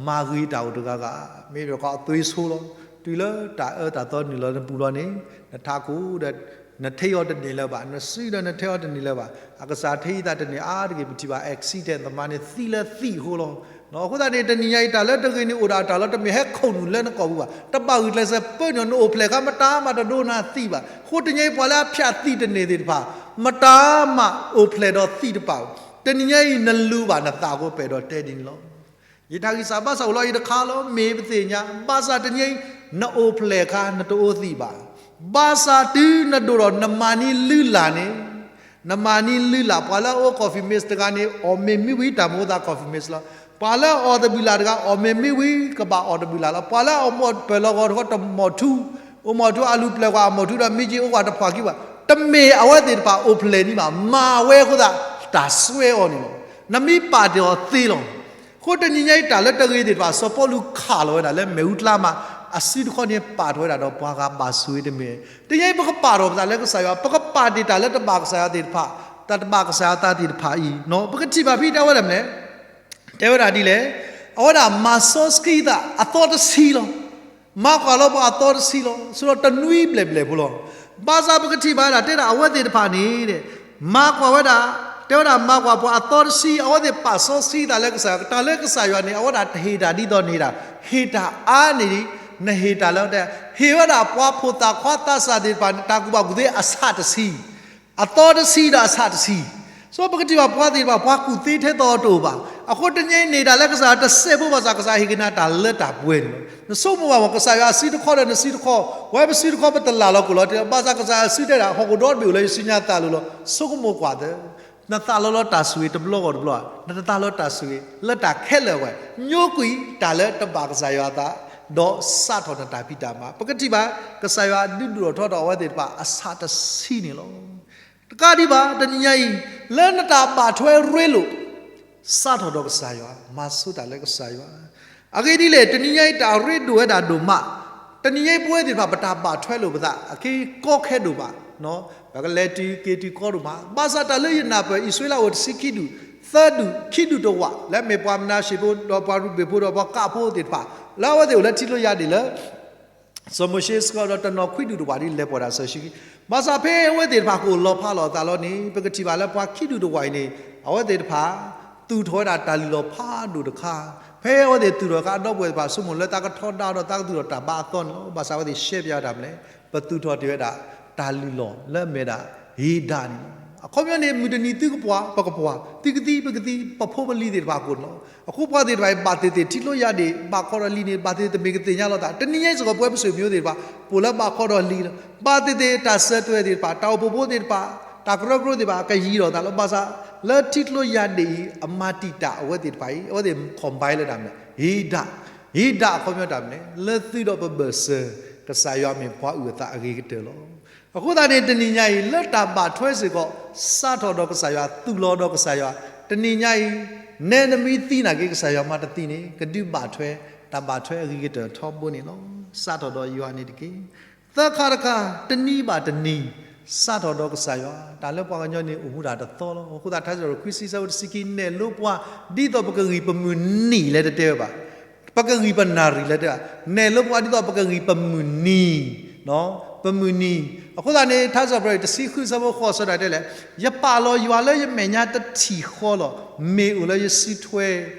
မၤဂ့ၤတၢ်အိၣ်တဂၤဂၤ, မ့ၢ်ဒီးကီးအသွ့ဆိလီၤ. တုၤလၢတၢ်အၢတၢ်သီနုာ်လီၤနပူၤလီၤန့ၣ် နထးခိၣ်ဒီး နထဲအီၤတန့ၢ်လၢၤဘၣ်, နစုဒီးနထဲအီၤတန့ၢ်လၢၤဘၣ်. အကစၢ်ထဲအံၤသးတန့ၢ်အါတက့ၢ် ပထံၣ်ဘၣ် accident သ့ၣ်တဖၣ်န့ၣ် သံလၢသံးအဃိလီၤ. အဃိသတးန့ၣ် တနံၤညါအံၤ တၢ်လၢတဂ့ၤန့ၣ်အိၣ်ဒၣ်တၢ်လီၤ တမ့ၢ်ဟဲခိၣ်နုာ်လၢနကိာ်ပူၤဘၣ်. တဘၣ်ဂုာ်ကျဲးစၢးပၢနုာ် နအိၣ်ဖျဲၣ်အခါ မတၤမးတဒိကနၣ်သံးဘၣ်. အဃိတနံၤညါအံၤ ပှၤလၢအဖၠးသံးတန့ၢ်သ့ၣ်တဖၣ် မတၤမးအိၣ်ဖျဲၣ်ဒီးသံးတပာ်ဘၣ်. တနံၤညါအံၤ နလူၤဘၣ်နသးအဃိ ပအဲၣ်ဒိးတဲဒ်န့ၣ်လီၤ. ယတၢ်ဂံၢ်စၢ်ဘါစၢ်အိၣ်လီၤအံၤတခါလီၤ မ့ၢ်ပသ့ၣ်ညါ, ဘၣ်ဆၣ်တနံၤညါအံၤ နအိၣ်ဖျဲၣ်အခါ နတအိၣ်သံးဘၣ်. ဘၣ်ဆၣ်တုၤနဒိၣ်ထီၣ် နမၤန့ၢ်လုၢ်လၢ်န့ၣ် နမၤန့ၢ်လုၢ်လၢ်, ပှၤလၢအအိၣ် coffee mix တဂၤန့ၣ် အီၣ်မ့ၤမ့ၢ်ဝံၤ တၢ်မၤအသး coffee mix လီၤ. ပှၤလၢအအီၣ်တဘုၣ်လၢ်တဂၤ အီၣ်မ့ၤမ့ၢ်ဝံၤ ကဘၣ်အီၣ်တဘုၣ်လၢ်လီၤ. ပှၤလၢအအီၣ်မ့ၤပၢၢ်လီၤဂီၤတခီ တမီၢ်ထူ, အိၣ်မီၢ်ထူ အလူၤပျဲၢ်ကွၢ်အမီၢ်ထူဒီး မ့ၢ်က့ၤအိၣ်ကွၢ်တဖှီၣ်ခံဘၣ်. တမ့ၢ်အဝဲသ့ၣ်တဖၣ်အိၣ်ဖျဲၣ်န့ၣ်ဘၣ်, မၤဝဲအဃိသတး တၢ်စွဲအီၤန့ၣ်လီၤ. နမ့ၢ်ပာ်တ့ၢ်အီၤသ့လီၤ. အဃိတနံၤညါအံၤ တၢ်လၢတဂ့ၤသ့ၣ်တဖၣ် စီၤပီလူးခးလီၤဝဲဒၣ်လၢမ့ၣ်အူကျါမး အစုတခီန့ၣ် ပာ်ထီၣ်ဝဲဒၣ်ဒီးပှၤဂၤဘၣ်ဆိၣ်ဂ့ၤတမ့ၢ်. တနံၤညါအံၤ ပကပာ်ထီၣ်ပသးလၢကစၢ်ယွၤ, ပကပာ်တ့ၢ်တၢ်လၢတဘၣ်ကစၢ်ယွၤသ့ၣ်တဖၣ်, တၢ်တဘၣ်ကစၢ်ယွၤသးသ့ၣ်တဖၣ်အံၤ, ပကထံၣ်ဘၣ်ဖဲတဲဝဲဒၣ်မနုၤလဲၣ်, တဲဝဲဒၣ်ဒ်လဲၣ်, အဝဲဒၣ်မၤစီဆှံသးအသီတဆံလီၤ. မၤကွၢ်လီၤပှၤအသီတဆံလီၤ. ဆိဒီးတနွံဘျဲၣ်ဘျဲၣ်ဖိလီၤ. ဘၣ်ဆၣ်ပကထံၣ်ဘၣ်ဒၣ် တဲဒၣ်အဝဲသ့ၣ်တဖၣ်န့ၣ် မၤကွၢ်ဝဲဒၣ်, တဲဝဲဒၣ်မၤကွၢ်ပှၤအသီတဆံ အဝဲသ့ၣ်ပာ်စီဆှံသးလၢကစၢ်ယွၤ, တၢ်လၢကစၢ်ယွၤန့ၣ် အဝဲဒၣ်တဟ့ၣ်တၢ်ဒ်သိးနဟ့ၣ်တၢ်, ဟ့ၣ်တၢ်အါန့ၢ်ဒံး နဟ့ၣ်တၢ်လၢတဲ, ဟ့ၣ်ဝဲဒၣ်ပှၤဖိသၣ်ခွါသးစၢ်သ့ၣ်တဖၣ်န့ၣ် တၢ်ကူၣ်ဘၣ်ကူၣ်သ့အဆၣ်တဆံ အသီတဆံဒီးအဆၣ်တဆံ. ဆိပကထံၣ်ဘၣ်ပှၤသ့ၣ်တဖၣ် ပှၤကူၣ်သ့ထဲသိးတအိၣ်ဘၣ်. အဃိတနံၤအံၤန့ၣ် တၢ်လၢကစၢ်ယွၤတစဲးဖိဘၣ်ဆၣ် ကစၢ်ယွၤဟ့ၣ်က့ၤနၤတၢ်လၢတၢ်ပှဲၤန့ၣ်လီၤ. နဆိကမိၣ်ဘၣ်မး ကစၢ်ယွၤအစုတခီဒီးနစုတခီ, ပဝဲပစုတခီပတလၢ်လီၤကိၣ်လီၤတံၢ်လီၤ. ဘၣ်ဆၣ်ကစၢ်ယွၤအစုတဲဒၣ် ဟီၣ်ခိၣ်ဒီတဘ့ၣ်အိၣ်လၢယစုညါသးလိၤလီၤ. ဆိကမိၣ်ကွၢ်သၢ နသးလီၤလီၤတၢ်ဆိၣ်ဂ့ၤတဘျီဂီၢ်တဘျီ, နတသးလီၤတၢ်ဆိၣ်ဂ့ၤလၢတၢ်ခဲလၢာ်ဝဲ, ညိကွံာ်တၢ်လၢတဘၣ်ကစၢ်ယွၤအသး, ဒီးစးထီၣ်နတၢ်ဖံးတၢ်မၤ. ပကထံၣ်ဘၣ် ကစၢ်ယွၤဒုးဒိၣ်ထီၣ်ထီထီၣ်အဝဲသ့ၣ်တဖၣ်အဆၣ်တဆံန့ၣ်လီၤ. တကးဒံးဘၣ် တနံၤညါအံၤ လၢနတၢ်ဘၣ်ထွဲရ့လိာ် စးထီၣ်ဒီးကစၢ်ယွၤ, မၤဆိတၢ်လၢကစၢ်ယွၤ. အဂ့ၢ်ဒ်လဲၣ်, တနံၤညါအံၤတၢ်ရ့ဒိၣ်ဝဲဒၣ်ဒိၣ်မး, တနံၤညါအံၤပဝဲသ့ၣ်တဖၣ် ပတၢ်ဘၣ်ထွဲလိာ်ပသး အက့ကီခဲဒိၣ်မး, ပကလဲၤတုၤက့ၤတုၤကီဒိၣ်မး. ဘၣ်ဆၣ်တၢ်လၢယနၢ်ပၢၢ် အံၣ်စရ့လးအိၣ်တဆံခံဒူၣ်, သၢဒူၣ်, ခံဒူၣ်တဝာ်, လၢအမ့ၢ်ပှၤမနၤၡ့ဖိ ဒီးပှၤရူၤဘ့ၣ်ဖိ ဒီးပှၤကးဖိသ့ၣ်တဖၣ်, လၢအဝဲသ့ၣ်အိၣ်လၢထံကျိယါဒ့ၣ်လၢ စီၤမိၤၡ့စ့ၢ်ကီးဒီးတနီၤခွံဒူၣ်တဝာ်ဒ်လဲၤပိာ်တၢ်စီဆှံ. ဘၣ်ဆၣ်ဖဲအဝဲသ့ၣ်တဖၣ်ကအိၣ်လီၤဖးလီၤအသးလီၤန့ၣ် ပကထံၣ်ဘၣ်လၢပှၤခံဒူၣ်တဝာ်အံၤန့ၣ် အဝဲသ့ၣ်တဖၣ် သူၣ်ထီၣ်ဝဲဒၣ်တၢ်လုၢ်လီၢ်ဖးဒိၣ်တခါ. ဖဲအဝဲသ့ၣ်သူၣ်ထီၣ်အခါ ဒီပုၢ်ဝဲၢ်သ့ၣ်တဖၣ်ဆိကမိၣ်လၢတၢ်ကထီဒါဒီးတၢ်ကသူၣ်ထီၣ်တၢ်ဘါအသီန့ၣ်လီၤ. ဘၣ်ဆၣ်အဝဲသ့ၣ်ရှဲပၠးဝဲတၢ်မနုၤလဲၣ်, ပသူၣ်ထီၣ်တ့ၢ်ဝဲဒၣ် တၢ်လုၢ်လီၢ်လၢအမ့ၢ်ဒၣ် ဟ့ဒၣ်န့ၣ်လီၤ. အခီပညီန့ၣ် မုၢ်တနံၤသုကပှၤ ပကပှၤ, သုကသံပကသံ, ပဖိပလံၤသ့ၣ်တဖၣ်ကအိၣ်န့ၣ်လီၤ. အဃိပှၤသ့ၣ်တဖၣ်အံၤ ဘၣ်သ့ၣ်သ့ၣ်ထံကျိယါဒ့ၣ် ဘၣ်ခီဒီးလံၤန့ၣ် ဘၣ်သ့ၣ်သ့ၣ်တမ့ၢ်ကသ့ၣ်ညါလီၤသး. တနံၤညါအံၤစ့ၢ်ကီး ပဝဲပစိၤမံၤသ့ၣ်တဖၣ် ပအိၣ်လၢဘၣ်ခီဒီးလံၤလီၤ. ဘၣ်သ့ၣ်သ့ၣ်တၢ်ဆၢတဲာ်သ့ၣ်တဖၣ်, တၢ်အိၣ်ဖှိၣ်ဖိသ့ၣ်တဖၣ်, တၢ်ကရၢကရိသ့ၣ်တဖၣ် ကယံၤထီၣ်သးလီၤ. ဘၣ်ဆၣ် လၢထံကျိယါဒ့ၣ်အံၤ အမၤတံာ်တာ်အဝဲသ့ၣ်တဖၣ်အံၤ အဝဲသ့ၣ် combine လၢတၢ်မနုၤလဲၣ်, ဟ့ဒၣ်. ဟ့ဒၣ်အခီပညီတၢ်မနုၤလဲၣ်, လၢသုဒီးပဘၢၣ်စၢၤ ကစၢ်ယွၤမ့ၢ်ပှၤအုၣ်အသးအဂ့ၤကတၢၢ်လီၤ. အဃိသတးန့ၣ် တနံၤညါအံၤ လၢတၢ်ဘၣ်ထွဲစ့ၢ်ကီး စးထီၣ်ဒီးကစၢ်ယွၤ, သူၣ်လီၤဒီးကစၢ်ယွၤ, တနံၤညါအံၤ, နဲနမ့ၢ်သံနာ်က့ ကစၢ်ယွၤမၤတသံန့ၣ် ကဒုးဘၣ်ထွဲ တၢ်ဘၣ်ထွဲအဂ့ၤကတၢၢ်ထီဘိန့ၣ်လီၤ. စးထီၣ်ဒီးယွၤန့ၣ်တက့ၢ်. သၢခါတခါ, တနံၤဘၣ်တနံၤ, စးထီၣ်ဒီးကစၢ်ယွၤ, တၢ်လၢပှၤကညီန့ၣ်အိၣ်မူဒၣ်တသီလီၤ. အဃိသတးထါစံးပတြၢၤခွံဆံဆၢဖိတဆံခံ, နဲၣ်လိပှၤ ဒ်သိးပကဂံၢ်ပမုၢ်နံၤလဲၣ်တတဲဝဲဘၣ်, ပကဂံၢ်ပနၣ်ရံၣ်လဲၣ်တဲ, နဲၣ်လိပှၤဒ်သိးပကဂံၢ်ပမုၢ်နံၤ, ပမုၢ်နံၤ. အဃိသတးန့ၣ် ထါစံးပတြၢၤတဆံဃုဆၢဖိဃိးဆၢဒၣ်တဲလဲၣ်, ယပာ်လီၤယွၤလၢယမဲာ်ညါတထံၣ်ဃီလီၤ. မ့ၢ်အိၣ်လၢယစုထွဲ,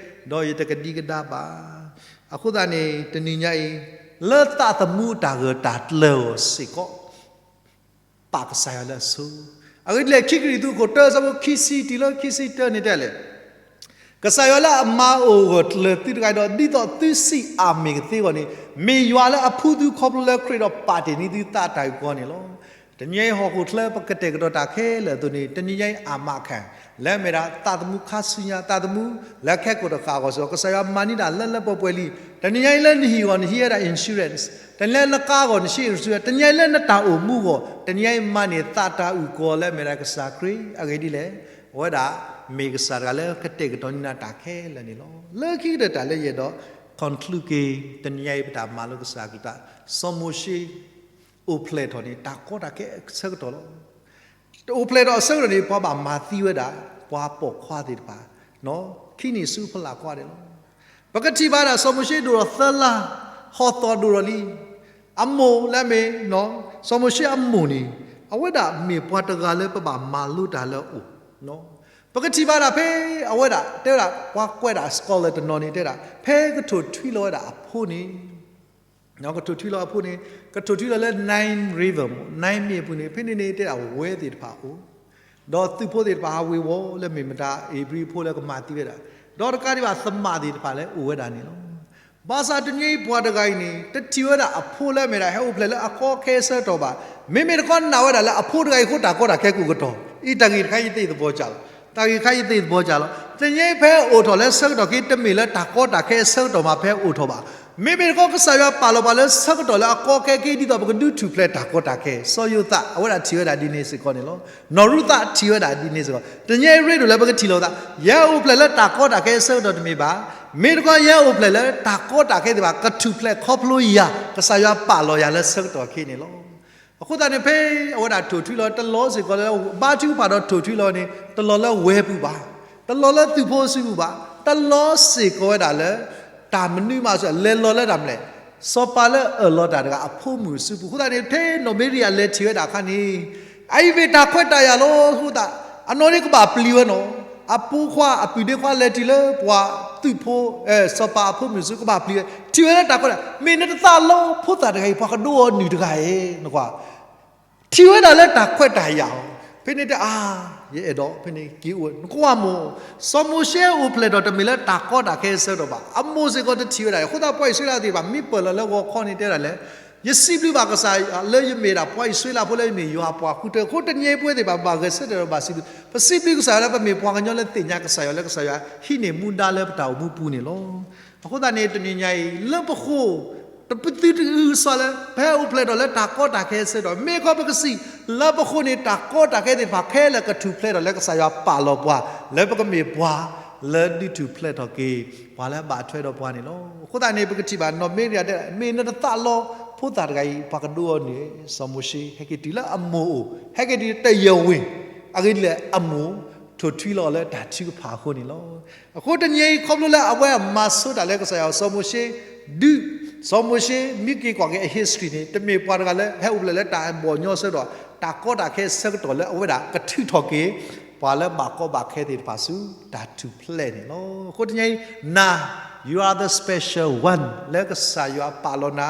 ဒီးယတကဒံကဒါဘၣ်. အဃိသတးန့ၣ် တနံၤညါအံၤ, လၢသးသမူတၢ်ဂၢၢ်တၢ်ကျၢၤအဂီၢ်စ့ၢ်ကီး ပာ်ကစၢ်ယွၤလၢအဆိ, အဂ့ၢ်ဒ်လဲၣ် ခံကရံၣ်သူး အခိၣ်တၢ ဆၢဖိခံဆံတုၤလၢခံဆံတၢန့ၣ်တဲလဲၣ်, ကစၢ်ယွၤလၢအမၤအိၣ်ဂၢၢ်ကျၢၤသုတဂၤဒီး ဒ်သိးသုစံးအၤမ့ၣ်ကသ့အဂီၢ်န့ၣ်, မ့ၢ်ယွၤလၢအဖှူသုခီဖျိလၢခရံာ်ဒီးပာ်တ့ၢ်န့ၢ်သုသးတၢ်အုၣ်ကီၤန့ၣ်လီၤ. တနံၤညါအံၤဟီၣ်ခိၣ်ချၢပကတဲာ်ကတီၤတၢ်ခဲလၢာ်အသိးန့ၣ်, တနံၤညါအံၤအမးခၣ်, လၢအမ့ၢ်ဒၣ်သးသမူခါဆူညါ သးသမူလၢအခဲကိာ်တဃၣ်အဂီၢ်စ့ၢ်ကီး ကစၢ်ယွၤမၤန့ၢ်ဒၣ်လၢလၢပှဲၤပှဲၤလံ. တနံၤညါအံၤလၢနဟံၣ်အဂီၢ် နဟံးဝဲဒၣ် insurance, တနံၤညါလၢနကါအဂီၢ် နဟံး insurance, တနံၤညါအံၤလၢနတၢ်အိၣ်မူအဂီၢ်, တနံၤညါအံၤမၤန့ၢ်သးတၢ်အုၣ်ကီၤလၢအမ့ၢ်ဒၣ်ကစၢ်ခရံာ်. အဂ့ၢ်ဒ်လဲၣ်, အဝဲဒၣ်မ့ၢ်ကစၢ်တဂၤလၢကတဲာ်ကတီၤန့ၢ်နၤတၢ်ခဲလၢာ်န့ၣ်လီၤ. လၢခံကတၢၢ်တၢ်လၢယအဲၣ်ဒိး conclude က့ၤ တနံၤညါအံၤပတၢ်မၤလိကစၢ်အကလုၢ်ကထါ, စီၤမိၤၡ့ အိၣ်ဖျဲၣ်ထီၣ်န့ၣ် တၢ်ကီတၢ်ခဲအဆၢကတီၢ်လီၤ. တအိၣ်ဖျဲၣ်ထီၣ်အဆၢကတီၢ်န့ၣ် ပှၤဘၣ်မၤသံဝဲဒၣ် ပှၤပိာ်ခွါသ့ၣ်တဖၣ်, ခံနံၣ်ဆူဖီလာ်ခွါန့ၣ်လီၤ. ပကထံၣ်ဘၣ်ဒၣ် စီၤမိၤၡ့ဒိၣ်ထီၣ်သၢလါ, ဟီၣ်သီၣ်ဒိၣ်ထီၣ်လံ. အမိၢ်လၢအမ့ၢ် စီၤမိၤၡ့အမိၢ်န့ၣ်, အဝဲဒၣ်မ့ၢ်ပှၤတဂၤလၢပဘၣ်မၤလိတၢ်လၢအအိၣ် ပကထံၣ်ဘၣ်ဒၣ်ဖဲအဝဲဒၣ် တဲဝဲဒၣ် ပှၤကွဲးဒၣ် scholar တနီၤန့ၣ် တဲဒၣ် ဖဲကထိၣ်ထွံလီၤဝဲဒၣ်အဖိန့ၣ်, ကထိၣ်ထွံလီၤအဖိန့ၣ်, ကထိၣ်ထွံလီၤလၢ Nile River မ့ၢ် Nile မ့ၣ်အပူၤန့ၣ်, ဖဲန့ၣ်န့ၣ် တဲဒၣ်ဝဲသ့ၣ်တဖၣ်အိၣ်, ဒီးသုးဖိသ့ၣ်တဖၣ်ဟးဝ့ၤဝီၤလၢမ့ၢ်မတၤ ဧ့ၤဘြံၤဖိလၢကမၤသံဝဲဒၣ်, ဒီးတကးဒံးဘၣ် သမၣ်သ့ၣ်တဖၣ်လၢအိၣ်ဝဲဒၣ်န့ၣ်လီၤ. ဘၣ်ဆၣ်တနံၤအံၤပှၤတဂၤအံၤန့ၣ် တထံၣ်ဝဲဒၣ်အဖိလၢအမ့ၢ်ဒၣ် ဟဲအိၣ်ဖျဲၣ်လၢအကီအခဲအဆၢကတီၢ်ဘၣ်. မ့မ့ၢ်တခီနာ်ဝဲဒၣ်လၢအဖိတဂၤအံၤအဃိ တၢ်ကီတၢ်ခဲကိးကတီၢ်, အံၤတၢ်ဂ့ၢ်တခါအံၤသ့ၣ်သဘီကၢ်လီၤ, တၢ်ဂ့ၢ်တခါအံၤသ့ၣ်သဘီကၢ်လီၤ. တနံၤအံၤဖဲအိၣ်ထီၣ်လၢဆၢကတီၢ်က့ တမ့ၢ်လၢတၢ်ကီတၢ်ခဲအဆၢကတီၢ်မး ဖဲအိၣ်ထီၣ်ဘၣ်. မ့မ့ၢ်တခီကစၢ်ယွၤပာ်လီၤပှၤလၢဆၢကတီၢ်လၢအကီအခဲက့ ဒ်သိးပကဒုးထူၣ်ဖျဲးတၢ်ကီတၢ်ခဲ, စီၤယိၤသး အဝဲဒၣ်ထံၣ်ဝဲဒၣ်ဒ်န့ၣ်စ့ၢ်ကီးန့ၣ်လီၤ. နီၢ်ရူၤသးထံၣ်ဝဲဒၣ်ဒ်န့ၣ်စ့ၢ်ကီး. တနံၤအံၤရ့ဒိၣ်လၢပကထံၣ်လိာ်သး, ယဟဲအိၣ်ဖျဲၣ်လၢတၢ်ကီတၢ်ခဲအဆၢကတီၢ်တမ့ၢ်ဘၣ်, မ့ၢ်တခီယဟဲအိၣ်ဖျဲၣ်လၢတၢ်ကီတၢ်ခဲသ့ၣ်တဖၣ် ကထူၣ်ဖျဲးခီဖျိယၤ, ကစၢ်ယွၤပာ်လီၤယၤလၢဆၢကတီၢ်ခဲအံၤန့ၣ်လီၤ. အဃိသတးန့ၣ် ဖဲအဝဲဒၣ်ထိၣ်ထွံလီၤ တလီၤစ့ၢ်ကီးလၢ ဘါထုကဖၣ်ဒီးထိၣ်ထွံလီၤန့ၣ် တလီၤလၢဝဲပူၤဘၣ်, တလီၤလၢသုးဖိစုပူၤဘၣ်, တလီၤစ့ၢ်ကီးဝဲဒၣ်လၢ တၢ်မနုၤမးစ့ၢ် လဲၤလီၤလၢတၢ်မနုၤလဲၣ်, စီၤပၤလၢအအၢၣ်လီၤတၢ်တဂၤအဖိမုၣ်စုပူၤ. အဃိသတးန့ၣ် ဖဲနီၢ်မ့ရံယၤလဲၤထံၣ်ဝဲဒၣ်အခါန့ၣ်, အအံၤမ့ၢ်တၢ်ခွဲးတၢ်ယာ်လီၤ. အဃိသတး အနီၢ်န့ၣ်ကဘၣ်ပျံၤဝဲနီၤ, အပိာ်ခွါအပုၢ်ဒ့ခွါလဲၤထံၣ်လၢပှၤသုးဖိ, စီၤပၤအဖိမုၣ်စုကဘၣ်ပျံၤဝဲ, ထံၣ်ဝဲလၢတၢ်ခွဲးတၢ်, မ့ၢ်နတသးလီဖိသၣ်တဂၤအံၤ ပှၤကဒိအီၤနုၢ်တဂၤအံၤ, နကွၢ် ထံၣ်ဝဲဒၣ်လၢတၢ်ခွဲးတၢ်ယာ်အီၤ, ဖဲန့ၣ်တဲ အါ, ယအဲၣ်ဒိးဖဲန့ၣ်က့ၤအိၣ်, နကွၢ်မိၢ်, စီၤမိၤၡ့အိၣ်ဖျဲၣ်ထီၣ်တမ့ၢ်လၢတၢ်ကီတၢ်ခဲအဆၢကတီၢ်ဘၣ်, အမိၢ်စ့ၢ်ကီးတထံၣ်ဝဲဒၣ်, အဃိသတးပှၤအံၣ်စရ့လးသ့ၣ်တဖၣ် မ့ၢ်ပၢၢ်လီၤလၢဂီၤခီန့ၣ်တဲဒၣ်လဲၣ်, ယစံးဘျုးဘၣ်ကစၢ်လၢယမ့ၢ်ဒၣ်ပှၤအံၣ်စရ့လးဖိလၢယမ့ၢ်ယွၤပှၤဃုထၢ, အဃိတနံၤအံၤပဝဲသ့ၣ်တဖၣ်ဘၣ်ဂဲၤဆၢထၢၣ်ဒီးဘၣ်စံးဘျုး, ပစံးဘျုးကစၢ်ယွၤလၢပမ့ၢ်ပှၤကညီလၢသ့ၣ်ညါကစၢ်ယွၤလၢကစၢ်ယွၤဟံးန့ၢ်မူဒါလၢပတၢ်အိၣ်မူပူၤန့ၣ်လီၤ. အဃိသတးန့ၣ် တနံၤညါအံၤ လၢပဃိ တပသုတအုကစွါလၢ ပဟဲအိၣ်ဖျဲၣ်ထီၣ်လၢတၢ်ကီတၢ်ခဲအဆၢကတီၢ်, မ့ၢ်ခီပကစံး လၢပဃိန့ၣ် တၢ်ကီတၢ်ခဲသ့ၣ်တဖၣ်ခဲလၢာ်ကထူၣ်ဖျဲးထီၣ်လၢကစၢ်ယွၤပာ်လီၤပှၤ လၢပကမ့ၢ်ပှၤလၢဒုးထူၣ်ဖျဲးထီၣ်က့ၤ ပှၤလၢဘၣ်ထွဲဒီးပှၤန့ၣ်လီၤ. အဃိသတးန့ၣ် ပကထံၣ်ဘၣ်နီၢ်မ့ရံယၤတဲ မ့ၢ်နတသးလီဖိသၣ်တဂၤအံၤ ပှၤကဒိအီၤန့ၣ် စီၤမိၤၡ့ ဟဲက့ၤတုၤလၢအမိၢ်အိၣ်, ဟဲက့ၤတုၤတယဲၢ်ဝ့ၢ်, အဂ့ၢ်ဒ်လဲၣ် အမိၢ်ထိၣ်ထွံလီၤအီၤလၢတၢ်ထုကဖၣ်အဃိန့ၣ်လီၤ. အဃိတနံၤအံၤ ခီဖျိလၢအဝဲမၤဆိတၢ်လၢကစၢ်ယွၤ စီၤမိၤၡ့ ဒုး, စီၤမိၤၡ့ မ့ၢ်က့ၤကွၢ်က့ၤအ history န့ၣ် တမ့ၢ်ပှၤတဂၤလၢဟဲအိၣ်ဖျဲၣ်လၢတၢ်ဘီၣ်ညီအဆၢကတီၢ်, တၢ်ကီတၢ်ခဲအဆၢကတီၢ်လၢအဝဲဒၣ်ကထုးထီၣ်က့ၤ ပှၤလၢဘၣ်ကီဘၣ်ခဲသ့ၣ်တဖၣ်ဆူတၢ်ထူၣ်ဖျဲးန့ၣ်လီၤ. အဃိတနံၤအံၤ နၤ you are the special one လၢကစၢ်ယွၤပာ်လီၤနၤ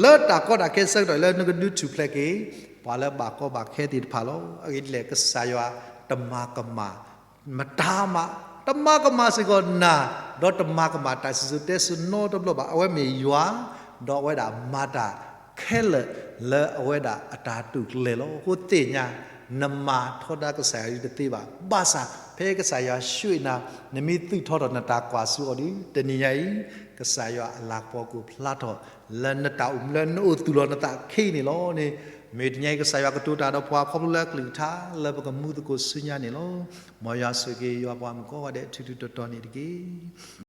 လၢတၢ်ကီတၢ်ခဲအဆၢကတီၢ်လၢနကဒုးထူၣ်ဖျဲးက့ၤ ပှၤလၢဘၣ်ကီဘၣ်ခဲသ့ၣ်တဖၣ်လီၤ. အဂ့ၢ်ဒ်လဲၣ် ကစၢ်ယွၤတမၤကမၣ် မတၤမး, တမၤကမၣ်စ့ၢ်ကီးနၤ, ဒီးတမၤကမၣ်တၢ်စံၣ်စိၤတဲစိၤနီတဘျီဘၣ်. အဝဲမ့ၢ်ယွၤ, ဒီးအဝဲဒၣ်မၤတၢ်ခဲလၢာ်လၢအဝဲဒၣ်အတၢ်တိာ်ကျဲၤလီၤ. အဃိသ့ၣ်ညါ နမၤထီဒါကစၢ်ယွၤဒ်တသ့ဘၣ်. ဘၣ်ဆၣ် ဖဲကစၢ်ယွၤဆှၢနၤ, နမ့ၢ်သုးထီထီၣ်နတၢ်ကွၢ်ဆူအီၤဒီး တနံၤညါအံၤ ကစၢ်ယွၤအလၤကပီၤကအိၣ်ဖျါထီၣ် လၢနတၢ်အိၣ်မူလၢနအိၣ်သူၣ်လီၤနသးခဲအံၤန့ၣ်လီၤန့ၣ် မ့ၢ်တနံၤအံၤ ကစၢ်ယွၤကတိၤတၢ်ဒီးပှၤခီဖျိလၢအကလုၢ်ကထါ လၢပကမူသကိးဆူညါန့ၣ်လီၤ. မ်ယွၤဆိၣ်ဂ့ၤယွၤပှၤမုၣ်ကိးဂၤဒဲး ထူထူတီတီန့ၣ်တက့ၢ်.